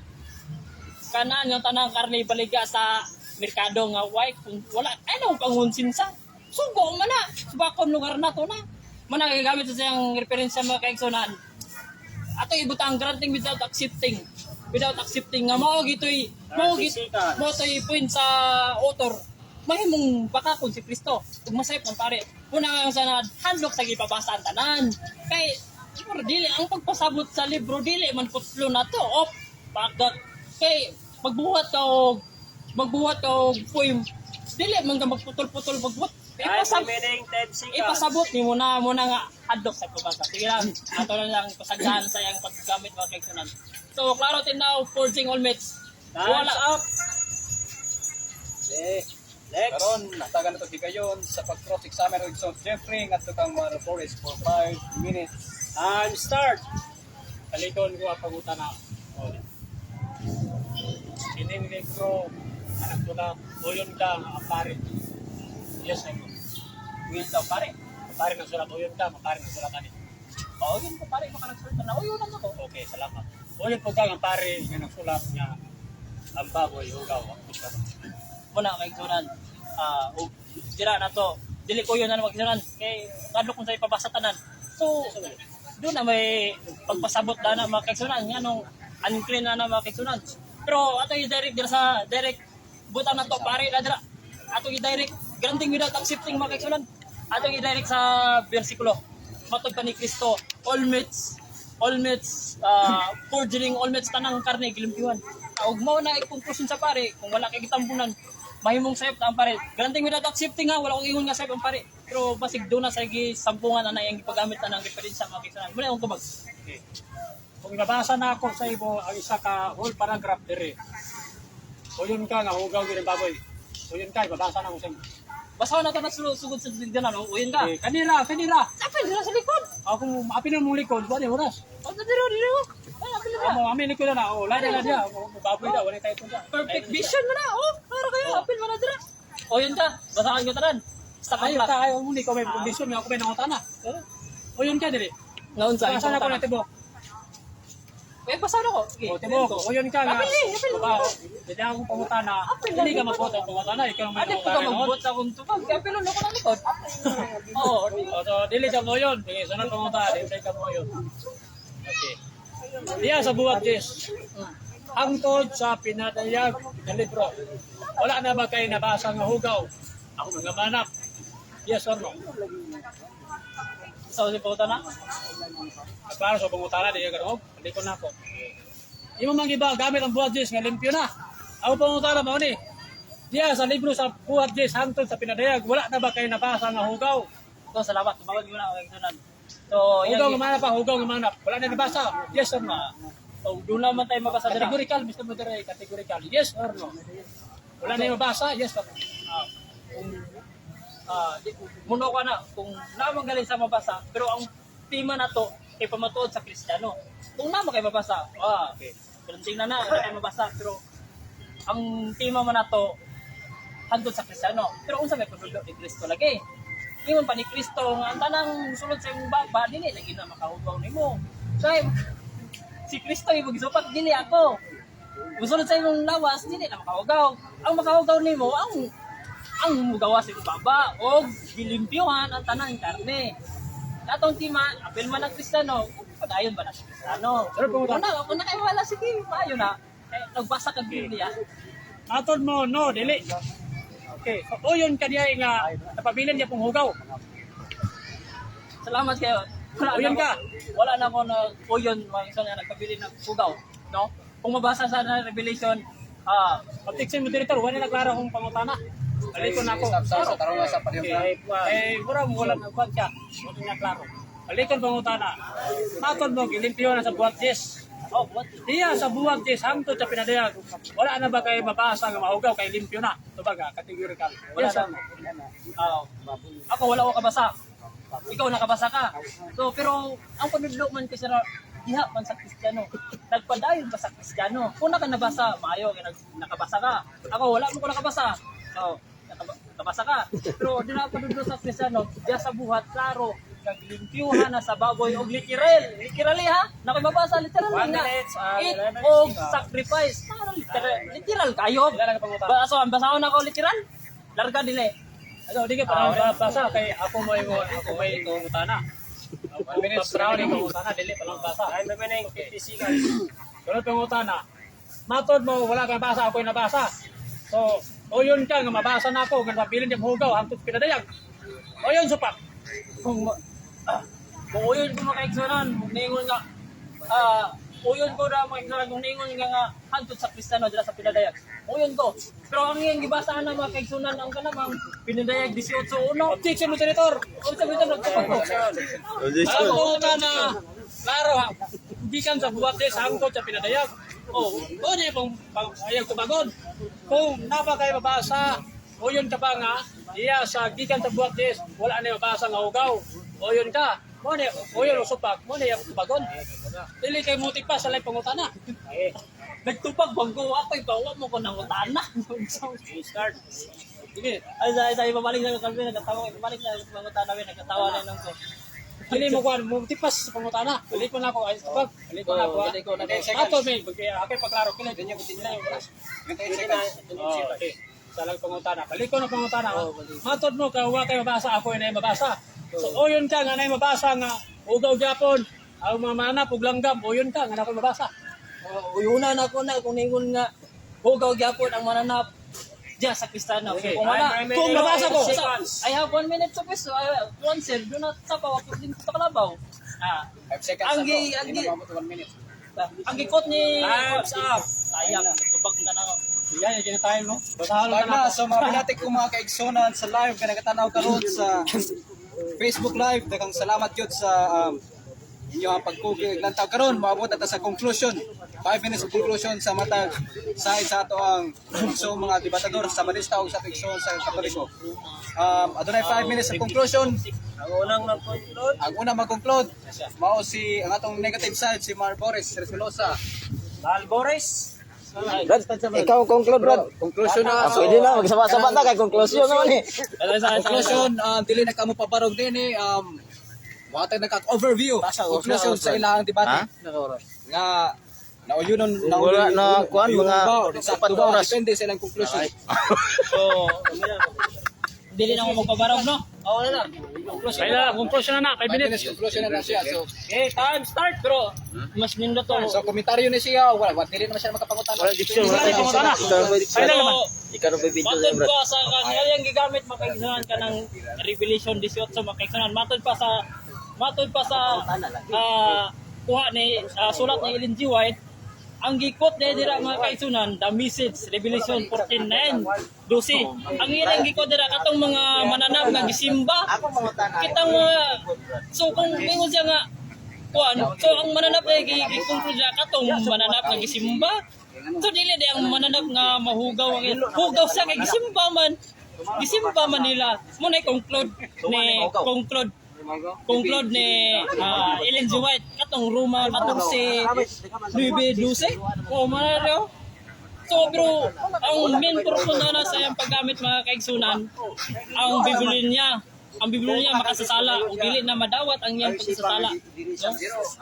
kanan yung tanang karne baliga sa merkado nga way kung wala ano pangunsinsa, sugo man na subakon lugar na to na man ang gigamit sa siyang referensya, mga kaigsunan. Ato ibutang granting without accepting nga mao gitoy mao 30 git seconds. mao toy point sa author, mahimong baka kung si Kristo ug masayop ng pare. Una nga sa handlok sa gipabasa ang tanan, kay siguro dili ang pagpasabot sa libro, dili man putlo na to op pagkat kay magbuhat ka og poem, dili man ka magputol-putol magbuhat. Time Ipasab remaining 10 seconds. Ipasabot ni muna muna nga hadlok sa pabasa. Sige lang, ato na lang pasagdan sa iyang paggamit, mga kaigsuonan. So klaro tinaw, forging all mates. Time's Wala. up. Okay. Next. Karon natagan na to higayon sa pag-cross examine og Igsoon Jeffrey ngadto kang Mara Flores for 5 minutes. Time start. Kalikon ko ang pangutana. Kining libro, anak ko na, uyon ka nga ang pare. Yes, I know. Wait daw pare. Ang pare ng sulat, uyon ka, ang pare ng sulat ani. Oo, yun ko pare, baka nagsulta na. Uy, yun lang ako. Okay, salamat. Uyon po ka ang pare nga nagsulat nga ang baboy hugaw ang kusya. Muna kay Sunan. Ah, ug dira na to. Dili ko yun na mga kaigsuonan kay kadlok kung sa ipabasa tanan. So doon na may pagpasabot na na mga kaigsuonan nganong unclean na na, mga kaigsuonan. Pero ato yung direct dira sa direct butang na to pare na dira. Ato yung direct granting without accepting, mga kaigsuonan. Ato yung direct sa bersikulo. Matod pa ni Kristo, all meats, forging all meats, tanang karne gilimpiwan. Ug mao na i-conclusion sa pare, kung wala kay gitambunan, mahimong sayop na ang pare. Granting without accepting ha, wala kong ingon nga sayop ang pare. Pero basig doon na sa gisampungan na na iyang gipagamit na ng referensya, mga kaigsuonan. Muna akong tubag. Okay. Kung nabasa na ako sa imo ang isa ka whole paragraph dire. Uyon ka nga hugaw gid ang baboy. Uyon ka, ibabasa na ako sa imo. Basta na ito na sugod sa dindan, no? Uyin ka. Okay, kanira, kanira. Apil dira sa likod. Ako apil na mong likod, wala oras. O, dira, dira. Ay, apil dira. Amo amin likod na, oh, lain na dia, baboy daw, wala tayo tunda. Perfect vision mo na. Oh, klaro kayo. Apil mo na dira. O, yun ka. Basahan ko tanan. Stop ang Ayo clock. ka, ayo mong likod may kondisyon nga ako may nangutana. Uyon ka diri. Ngaon sa Basa na ko na tibok. Eh, basahan ako. Sige. O tibok, uyon ka nga. Apil eh, apil. Baba, Dili ako pangutana. Apil Dili ka lang. magbuot ang pangutana, ikaw may Ano po ka nangutana noon. magbuot sa akong tubag? Kaya apil ako ng likod. Oo. O, so, dili ka mo yun. Sige, sunod pangutana, dili ka mo yun. Okay. Diya sa buwag, Jess. Hangtod sa pinadayag na libro. Wala na ba kayo nabasa nga hugaw? Ako mga manap. Yes or no? Sa si pangutana. Para sa pangutana, di ka karoon. Hindi ko na ako. Imo mang iba, gamit ang buhat Jess, nga limpyo na. Ako pangutana mao ni. Diya sa libro sa buhat Jess, hangtod sa pinadayag, wala na ba kayo nabasa nga hugaw? So, salamat. Tumawag mo na ako kay. So, Hugaw yan. nga manap pa, hugaw nga manap. Wala na nabasa. Yes or no? So, doon naman tayo mabasa dira. Categorical, Mr. Moderator, categorical. Yes or no? Wala na yung mabasa, yes or no? Ah, kung muno ka na kung naman galing sa mabasa, pero ang tema na to kay pamatuod sa Kristiyano. Kung naman kay mabasa, okay. Pero tingnan na wala kay mabasa, pero ang tema man nato hangtod sa Kristiyano. Pero unsa may pagsundo ni Kristo lagi? Ingon pa ni Kristo nga ang tanang sulod sa imong baba dili lagi na makahugaw nimo. Kay si Kristo yung magsupat dili ako. Musulod sa imong lawas dili na makahugaw. Ang makahugaw nimo ang Ang mugawas sa ibaba og gilimpyuhan ang tanang karne. Katong tima, apil man ang Kristiyano, padayon ba na si Kristiyano? Sir, pumunta. Una, ako na kayo wala, sige, maayo na. Eh, nagbasa kag Biblia. Matod mo, no, dili. Okay, so uyon kaniya nga napabilin niya pong hugaw. Salamat kayo. Wala Uyon na ka. Wala na ako na uyon mga isa na nagpabili ng hugaw, no? Kung mabasa sa na Revelation, Objection moderator, wala na klaro kung pangutana. Balikon ako. Stop sa tarong sa parehong Okay. Eh, mura mo wala nagkuhan siya. Wala na klaro. Balikon pangutana. Matod mo, gilimpyo na sa buhat Diyos. Oh, what? Diya sa buwag Diyos, hangtod sa pinadayag. Wala na ba kay mabasa nga mahugaw, kay limpyo na. Ito ba ka, categorical. Wala Yes, na. Ah, ako wala ko kabasa. Ikaw nakabasa ka. So pero ang panudlo man kasi na diha man sa Kristiyano. Nagpadayon ba sa Kristiyano? Kung naka nabasa, maayo kay nakabasa ka. Ako wala mo ko nakabasa. So nakabasa ka. Pero di na panudlo sa Kristiyano, diha sa buhat klaro naglimpyuhan na sa baboy og literal. Literally ha? Nakababasa literal One nga. minute, Eat 11 og sacrifice. Parang literal, literal kayo. Wala lang pangutana. Ba, so, ang basahon ako literal? Larga dili. Ano, di ka parang basa kay ako may pangutana. 1 minute. Parang ni pangutana, dili palang basa. Time remaining 50 seconds. Sunod pangutana. Matod mo, wala kang basa, ako'y nabasa. So, o yun ka, nga mabasa na ako, nga mabilin niyang hugaw, hangtod pinadayag. O yun, supak. Kung uyon ko makaigsunan, kung ningon nga uyon ko na makaigsunan kung ningon nga nga hantod sa Kristiyano dira sa pinadayag. Uyon ko. Pero ang iyang gibasahan na mga kaigsunan ang kanamang pinadayag 18:1. Objection mo, Senator. Unsa bitan nagtupad ko? Ang pangutana, klaro ha, gikan sa buwat des, hangtod sa pinadayag. O, o niya pong ayaw tumagon. Kung napa kayo mabasa, o yun ka ba nga, iya sa gikan sa buwat des, wala na yung mabasa nga hugaw. O yun ka, mo ni, o yun usupak, mo niya tumagon. Dili kay mutik pa sa lain pangutana. Nagtupag bangko ako ibawa mo ko nang utana. Start. Sige. Ay sa sa ibabalik na kalbi nagatawa ibabalik na mga utana nagatawa na nang ko. Dili mo kuan, mo tipas sa pangutana. Balik ko na ako, ay tupag. Balik ko na ako. Balik ko na ako. Ato may akay paklaro kini. Continue, continue. 28 seconds. Oh, okay. Sa lang pangutana. Balik ko na pangutana. Matod mo ka wa kay mabasa ako na mabasa. So oyon ka nga nay mabasa nga ugaw gyapon. Ang mga manap ug langgam oyon ka nga na ako mabasa. Uyunan ako na kung ningon nga hugaw gyapon ang mananap diya sa Kristiyano. Okay. Kung wala, Time remaining Kung nabasa ko. seconds. I have 1 minute to piso. I one sir, do not sapaw ako din sa kalabaw. Ah, 5 seconds. Ang na to. ang Hindi na maabot 1 minute. ang gikot ni Time's up. Sayang, tubag ka na. Yan, yan tayo no. Basahan Time ka na. na. So mga binatik ko mga kaigsunan sa live nga nagatanaw karon sa Facebook Live. Daghang salamat yun sa inyo ang pagkugi ug lantaw karon. Moabot na ta sa conclusion. 5 minutes of conclusion sa matag side sa ato ang so mga debatador sa Manista ug sa ato igsoon sa Katoliko. Adunay 5 minutes of conclusion. Ang unang mag-conclude, Ang una mag-conclude mao si ang atong negative side si Mar Boris Respelosa. Malbores. Brad, ikaw conclude, Brad. Conclusion na. Ah, pwede na, magsama-sama na kay conclusion naman eh. Conclusion, dili na kamo pabarog din eh. Watag na kag overview. Conclusion sa ilang debate. Ha? Nga nauyunon Wala na, kuan, mga sakto 4 ba oras. depende sa ilang conclusion. So, dili na ako magpabarog, no? Oh, wala na. Kaya na, conclusion na na, 5 5 minutes. minutes conclusion na na siya. So, Okay, time start. Pero mas nindot to. so komentaryo ni siya, wala wala dili naman siya makapangutana. Wala diction, wala Wala pangutana. Kaya na naman. Ikaw na video Matod Brad. pa sa kanyang gigamit makaigsunan ka ng Revelation 18 makaigsunan. Matod pa sa kuha ni sulat ni Ellen G. White ang gikot ni dira mga kaigsunan the message Revelation 14:9 12 ang ilang gikot dira katong mga mananap nga gisimba kitang mga so kung ingon siya nga kuan so ang mananap ay gi-conclude siya katong mananap nga gisimba so dili di ang mananap nga mahugaw ang hugaw siya kay gisimba man nila mo na conclude ni Ellen G. White katong Roma 14 9 12 o man. So pero ang main purpose na sa iyang paggamit mga kaigsunan ang Biblia niya makasasala ug dili na madawat ang iyang pagkasasala. No?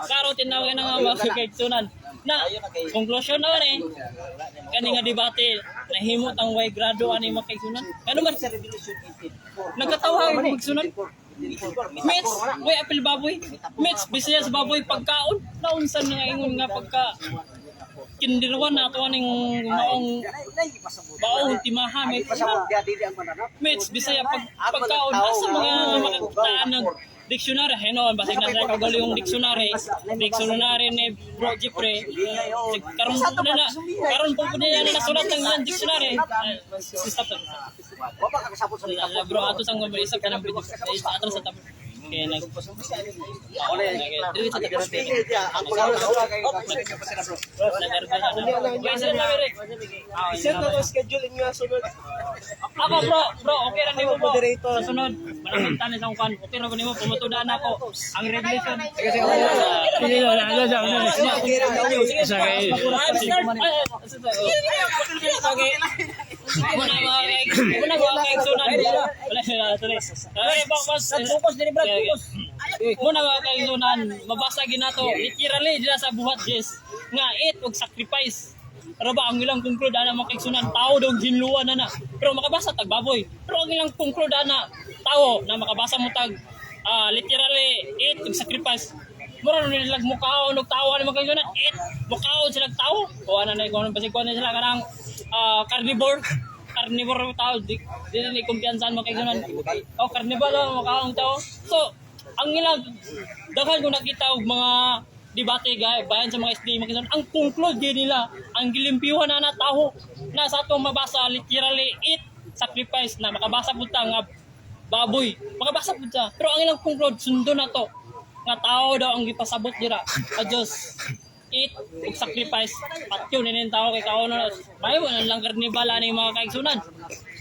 Karo tinawag na nga mga kaigsunan na conclusion na ni kani nga debate na Nahimot ang way grado ani mga kaigsunan. Ano man nagkatawa ang magsunan. Mits, way apel baboy. Mits, Bisaya sa baboy pagkaon. Naunsan nga ingon nga pagka kindirwan na ato aning maong baong timaha may Mits, Bisaya pagkaon asa mga makakitaan ng dictionary hinon basig na sa kagalo yung dictionary dictionary ni Bro Jeffrey karon na na karon po po niya na nasulat ang iyang dictionary. Ay, stop stop. Bro, ato sang isa ka ng ato sa tabi kaya nag dili sa tabi. Isend na to schedule inyo sunod. Ako bro, bro, okay ra nimo bro. Sa sunod, malapit ta ni sa kan. Okay ra ba nimo pumatudan ako ang regulation. Sige, sige. Okay. Muna mga kaigsunan. Wala sila, sorry. Okay, focus. Focus diri bro, focus. Muna mga kaigsunan, mabasa ginato literally dila sa buhat yes nga eat og sacrifice. Pero ba ang ilang conclude ana mga kaigsunan, tao daw hinluan na na. Pero makabasa tag baboy. Pero ang ilang conclude ana tao na makabasa mo tag literally eat og sacrifice. Mura na nila mukaon og tao ani mga kaigsunan, eat mukaon sila tao. O ana na ikaw basig kuan na sila kanang carnivore carnivore ang tao di di ni kumpiyansahan mga kaigsunan. O carnivore oh, mukaon tao. So ang ilang daghan ko nakita og mga debate gay bayan sa mga SD mga kaigsunan, ang conclude gyud nila ang gilimpyuhan na na tao na sa atong mabasa literally eat sacrifice na makabasa pud ta nga baboy makabasa pud ta, pero ang ilang conclude sundo na to nga tao daw ang gipasabot dira adios eat ug sacrifice patyo ni ning tao kay kaon na may wala lang karnibal ani mga kaigsunan.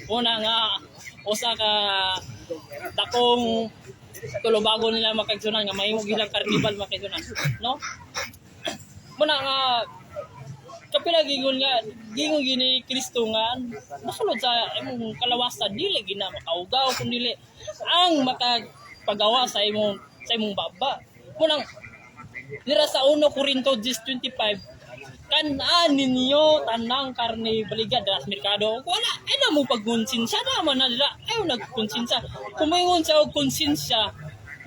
Una nga usa ka dakong tulubago nila mga kaigsunan nga mahimo gilang karnibal mga kaigsunan, no? Muna nga kapila gingon nga gingon gini Kristo nga mosulod sa imong kalawasan dili gina makaugaw kun dili ang makapagawa sa imong baba. Munang dira sa 1 Corinto 10:25, kan-an ninyo tanang karne baligya dira sa merkado wala ay na mo pagkonsensya naman na dira ayaw nagkonsensya kumingon sa og konsensya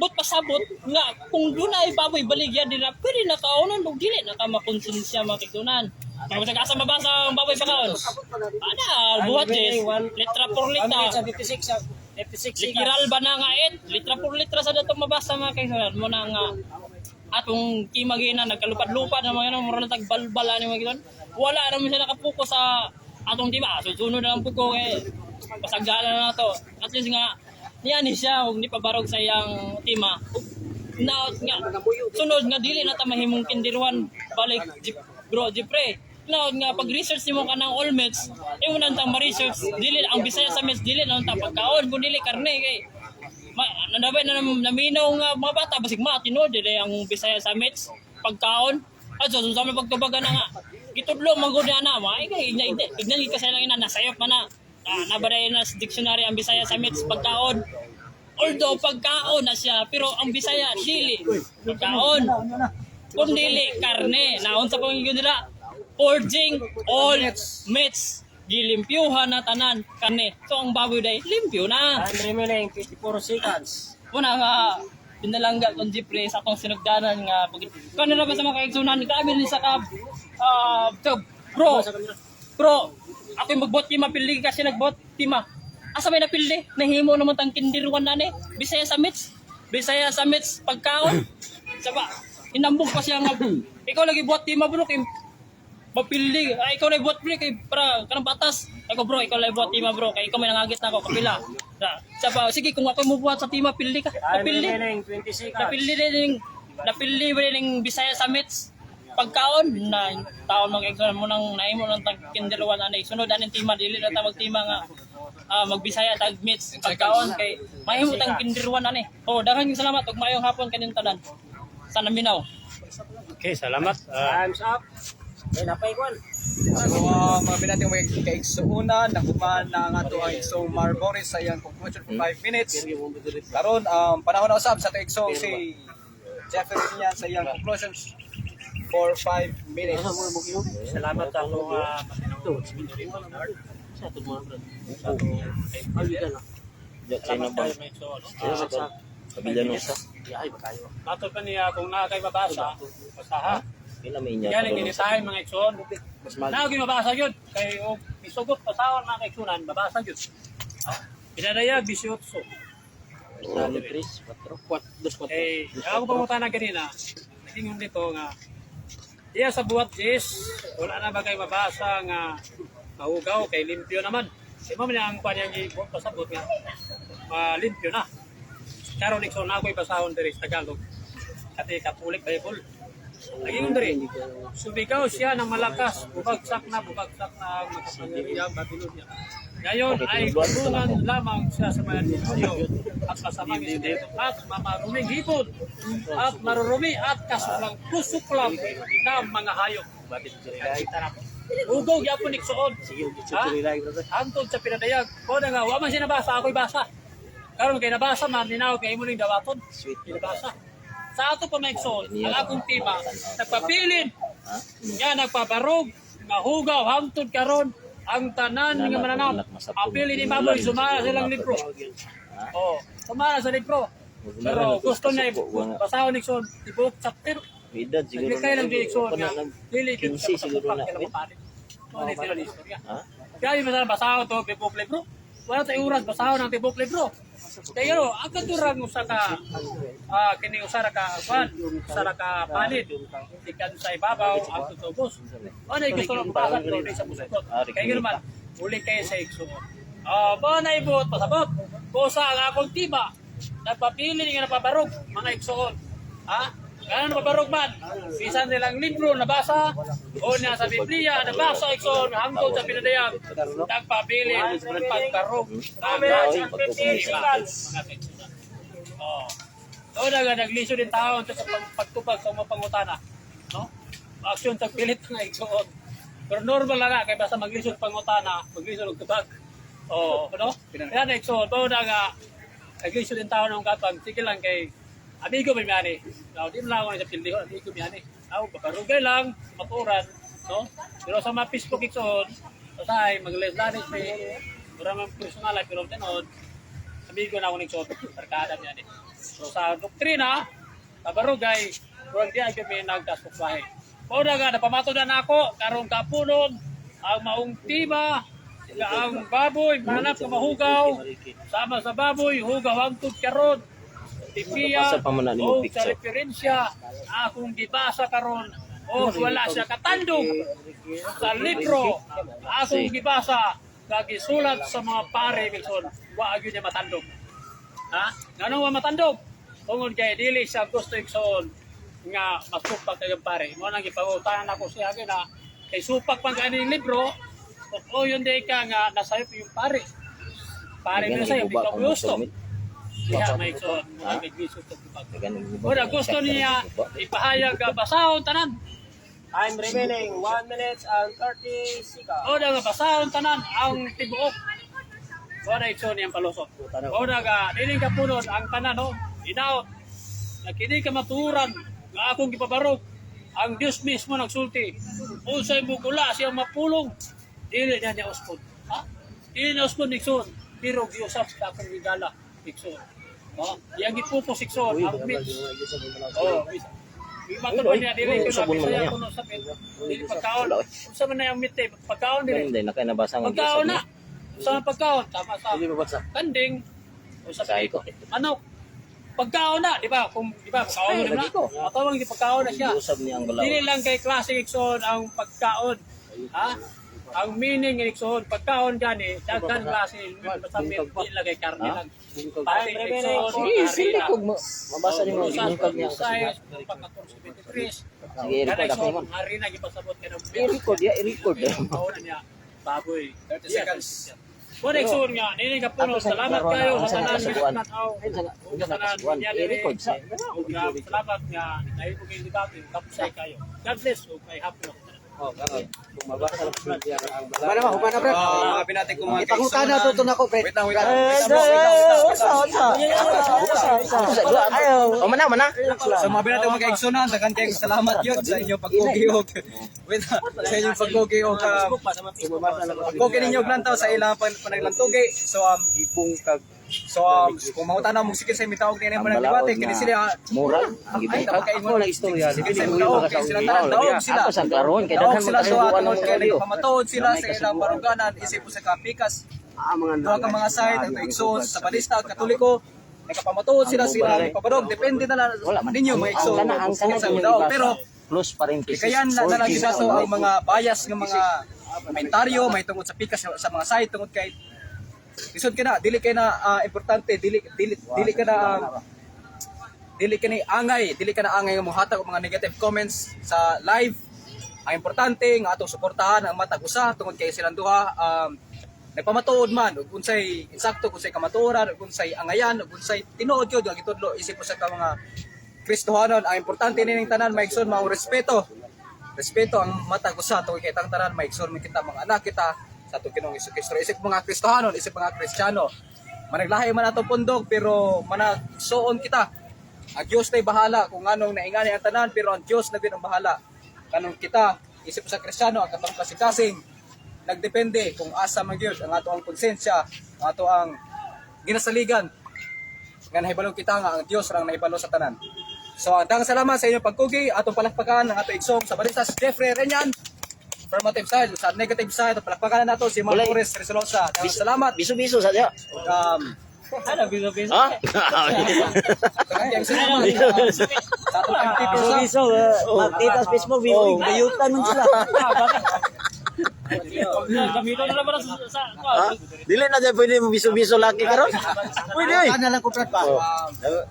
but pasabot nga kung dunay baboy baligya dira pwede na kaonon ug dili na ka makonsensya mga kitunan. Kaya sa asa mabasa ang baboy pakaon ana buhat yes litra por litra. 56 56 Literal ba na nga it? Litra por litra sa datong mabasa mga kaisunan mo na nga atong kimagina nagkalupad-lupad na mga ano, mura na tagbalbal ani mga ginoon. Wala naman siya nakapuko sa atong tima. So sunod na lang po ko kay pasagdala na to. At least nga niya ni siya og ni pabarog sa iyang tima. Na nga sunod nga dili na ta mahimong kindirwan balik bro Jeffrey. Naod nga pag research nimo kanang all mates, imo nang tang ma-research dili ang Bisaya sa mates dili na ta pagkaon kun dili karne kay ma, nandabay na naminaw nga mga bata basig ma tinuod dili ang Bisaya sa mates pagkaon. At so sa mga pagtubagan na nga gitudlo man gud na ma ay kay igna igna gid kasi lang ina nasayop man na nabaday na sa dictionary ang Bisaya sa mates pagkaon. Although pagkaon na siya pero ang Bisaya dili pagkaon kung dili karne. Naon sa pangigyon nila forging all meats gilimpyuhan na tanan karne, so ang baboy day limpyo na. Time remaining 54 seconds. Una nga pinalangga kong Jeffrey sa akong sinugdanan nga pag kanila ba sa mga kaigsunan grabe ni sa ka to, bro bro ako yung magbot tima pili kasi nagbot tima asa may napili nahimo naman tang kindirwan na ni Bisaya sa meats Bisaya sa meats pagkaon saba inambog pa siya nga ikaw lagi buhat tima bro kay mapili ay ikaw lagi buhat bro kay para kanang batas ako bro ikaw lagi buhat tima bro kay ikaw may nangagit na ako kapila na saba sige kung ako mo buhat sa tima pili ka Time napili remaining 20 seconds. napili din napili din Bisaya sa meats pagkaon na taon mag exam mo nang naimo nang tag kindiluan ani sunod aning tima dili na ta magtima nga magbisaya tag meats pagkaon kay mahimo tang kindiruan ani. Oh, daghang salamat ug maayong hapon kanin tanan sa naminaw. Okay, salamat. Time's up. Eh, napay kwan. So, mga binating mga kaigsuunan, nahuman na ang ato ang igsoong Marboris sa iyang conclusion for 5 minutes. Karon, panahon na usab sa ato igsoong si Jeffrey Nian sa iyang conclusions for 5 minutes. Salamat sa akong Diyan China Salamat ba? kayo, may so, no? Sino sa to? Kabilyanosa. Matod pa niya kung naa kay mabasa, basaha. Pila may inya. Galing ini tayo mga igsoon. Naa gyud mabasa gyud kay og isugot basahon mga kaigsunan, babasa gyud. Pinadayag 18. Eh, ako pangutana kanina, naging dito nga iya sa buhat is wala na ba kay mabasa nga mahugaw kay limpyo naman. Di mo man ang kwan yang pasabot nga malimpyo na. Karon igsoon ako ibasahon diri sa Tagalog. Kati Catholic Bible. Naging diri. Sumigaw siya ng malakas, bumagsak na ang makapangyarihang Babylonia. Ngayon ay kulungan lamang siya sa mga demonyo at masamang espiritu at mamaruming hipon at marurumi at kasuklang kusuklang ng mga hayop. Ugog yapon iksuon. Ha? Hantod sa pinadayag. Ko na nga, wa man siya nabasa, ako'y basa. Karon kay nabasa man, ninaw kay imo ning dawaton. Pinabasa. Sa ato pa maigsoon, ang akong tema, nagpabilin, nga nagpabarog, mahugaw, hangtod karon ang tanan nga mananap. Apili ni Baboy, sumara silang libro. Oh, sumara sa libro. Pero gusto niya basahon ni Igsoon, tibuok chapter. Edad siguro. Nagbigay lang di Igsoon nga, dili gyud 15 siguro na. kaya mapalit. Ano yung sila istorya? Ha? Kaya yung masarap basahon to, tibok libro. Wala tayo oras basahon ang tibok libro. Kaya ano, ang katurang usa ka kini usa ra ka kwan, usa ra ka panid. Ikan sa ibabaw ang tutubos. Ano yung gusto ng basa pero di sa musugot. Kaya gano'n man, uli kayo sa igsuot. Ba na ibuot pasabot. Kusa ang akong tiba. Nagpapili nga napabarog mga igsuon. Ha? Gano'n napabarog man? Bisan nilang libro nabasa o niya sa Biblia nabasa igsuon hangtod sa pinadayag. Nagpapili pagbarog. Ang 2 minutes and 58 seconds. Oh. So na naglisod din tao sa pagtupag sa mga pangutana, no? Aksyon sa pilit nga igsuon. Pero normal lang nga kay basta maglisod pangutana, maglisod og tubag. Oh, no? Kaya na igsuon, bao na nga naglisod din tao ng katang sige lang kay amigo may mani. Now, di mo lang ako sa pildi ko, amigo may ani. Aw, babarugay lang, maturan, no? Pero sa mga Facebook igsuon, usahay magleslanis may mura man personal ay pero tinuod amigo na ako ni Soto, barkada niya ni. So sa doktrina, tabarugay, kurang di ay kami nagkasukwahe. Mao na nga, napamatod na nako, karong kapunon, ang maong tiba, nga ang baboy, manap nga mahugaw, sama sa baboy, hugaw ang karon. Tipiya, Nabasa pa man na nimo o sa picture. referensya, akong gibasa karon, o wala siya katandog sa libro, akong gibasa, kagisulat sa mga pare, Wilson, wa gyud niya matandog. Ha? Ngano wa matandog? Tungod kay dili siya gusto igsoon nga masupak kay pare. Mo nang gipangutanan ako siya na kay supak man kaning libro, o yun di ka nga nasayop yung pare. Pare na sa'yo, Guba ikaw kung gusto. masubmit. Diha may igsoon, mo nang naglisod sa tubag. Ganun, guba Ora kung gusto check niya guba. ipahayag nga basahon tanan. Time remaining, 1 minute and 30 seconds. Ora nga basahon tanan ang tibuok. Ora igsoon niyang palusot. Ora nga dili ka punod ang tanan no. Inaot. Na kini ka maturan nga akong gipabarog. Ang Dios mismo nagsulti. Unsay mugula siyang mapulong, dili niya niya uspon. Ha? Dili niya uspon igsoon, pero giusap sa akong gigala igsoon. No? Iyang gipupos igsoon ang meat. Oh, Matod man niya dili ko na Usabon man Bisaya niya. kuno sa meat. Dili pagkaon. Wala, oy. Unsa man na yung meat eh, pagkaon dili. Ganun din, nakay nabasa nga Pagkaon giusab na. niya. Sa pagkaon tama sa kanding o sa Sahi ko. manok. Pagkaon na, di ba? Kung di ba pagkaon na lagi ko. Matawang di pagkaon na siya. Giusab niya ang galaw. Dili lang kay klase igsoon ang pagkaon. Ha? Ang meaning ng igsoon, pagkaon gani, daghan klase, basta meat, di lang kay karne lang. Pati igsoon, Sige, sige kog mabasa nimo gibungkag niya ang kasugat. Sige, i-record ako mo. Hari na gipasabot kay I-record ya, i-record. Kauna niya, baboy. 30 seconds. Wala igsoon nga, dili ka puno. Ato sa Salamat klaro na, kayo ang sa sa tanan kasuguan. nga tanaw. Unsa na kasuguan? I-record sa. Salamat nga nahibo kayo debate, kapsay kayo. God bless ug kay happy ako. Humana ba, humana pre. Mga binati ko mga Ipangutana to to nako pre. Wait lang, wait lang. Wait lang, bro, wait lang, wait lang, wait lang. O mana mana. So mga binati ko mga kaigsunan, daghan kayong salamat yun sa inyo pagkugi og Wait, sa inyong pagkugi o ka pagkugi ninyo og lantaw sa ilang panaglantugi. So kung mangutana mo sige sa imitaog ni Ang panagdebate balaod kini nga sila moral ang ay gibungkag. tapos Ako lang istorya. Sige Dili sa mo imitaog yung kay sila makasaugi. tanan daog sila. Ako sa klaron kay Daog daghan sila man so kasubuan atong ng kay audio. nagpamatuod sila Gamay sa ilang kasubuan. baruganan isip sa kapikas. Ah, mga Duha ka mga site ang igsoon sa balista at Katoliko, nagpamatuod sila Ang sila bubay. pabarog, depende na lang Wala man. ninyo mga Ang igsoon kana ang kana sa inyong daog ibasa. pero Close parenthesis. kaya na na lang Jesus sila so only. ang mga bias ng mga komentaryo may tungod sa pikas sa mga site tungod kay lisod ka na dili kay na importante, dili dili dili ka na dili ka ni angay, dili ka na angay nga mohatag og mga negative comments sa live. Ang importante nga atong suportahan ang matag usa tungod kay silang duha nagpamatuod man ug unsay insakto, unsay kamatuoran, ug unsay angayan, ug unsay tinuod gyud nga gitudlo isip usa ka mga Kristohanon. Ang importante nining tanan, maigsoon, mao respeto, respeto ang matag usa tungod kay tang tanan, maigsoon man kita, mga anak kita sa atong Ginoong Kristo, isip mga Kristohanon, isip mga Kristiyano. Managlahi man atong pundok pero managsuon kita. Ang Dios na'y bahala kung anong naingani ang tanan, pero ang Dios na gyud ang bahala kanong kita isip sa Kristiyano. Ang katong kasing-kasing nagdepende kung asa man gyud ang ato ang konsensya, ang ato ang ginasaligan nga nahibalo kita nga ang Dios rang nahibalo sa tanan. So ang daghang salamat sa inyong pagkugi, atong palakpakan ang atong igsoong sa Baristas Jeffrey Renyan. Affirmative side, sa negative side, palakpakan na nato si Ma'am Walay. Boris Resolosa. Daghang salamat. Biso-biso sa diya. Ano, biso-biso. Ha? Daghang salamat sa atong MTP sa Biso, makita sa Facebook, gayutan man sila. Gamito na naman sa Ha? Dili na dyan pwede mo biso-biso laki karon. Pwede oy. Ana lang ko Brad pa.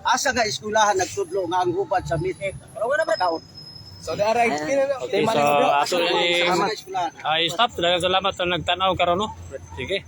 Asa nga eskwelahan nagtudlo nga ang hubad sa meat? Pagkaon. So the right Okay, so ato na ni Asa nga eskwelahan? ay stop. Daghang salamat sa nagtanaw karon, no. Sige.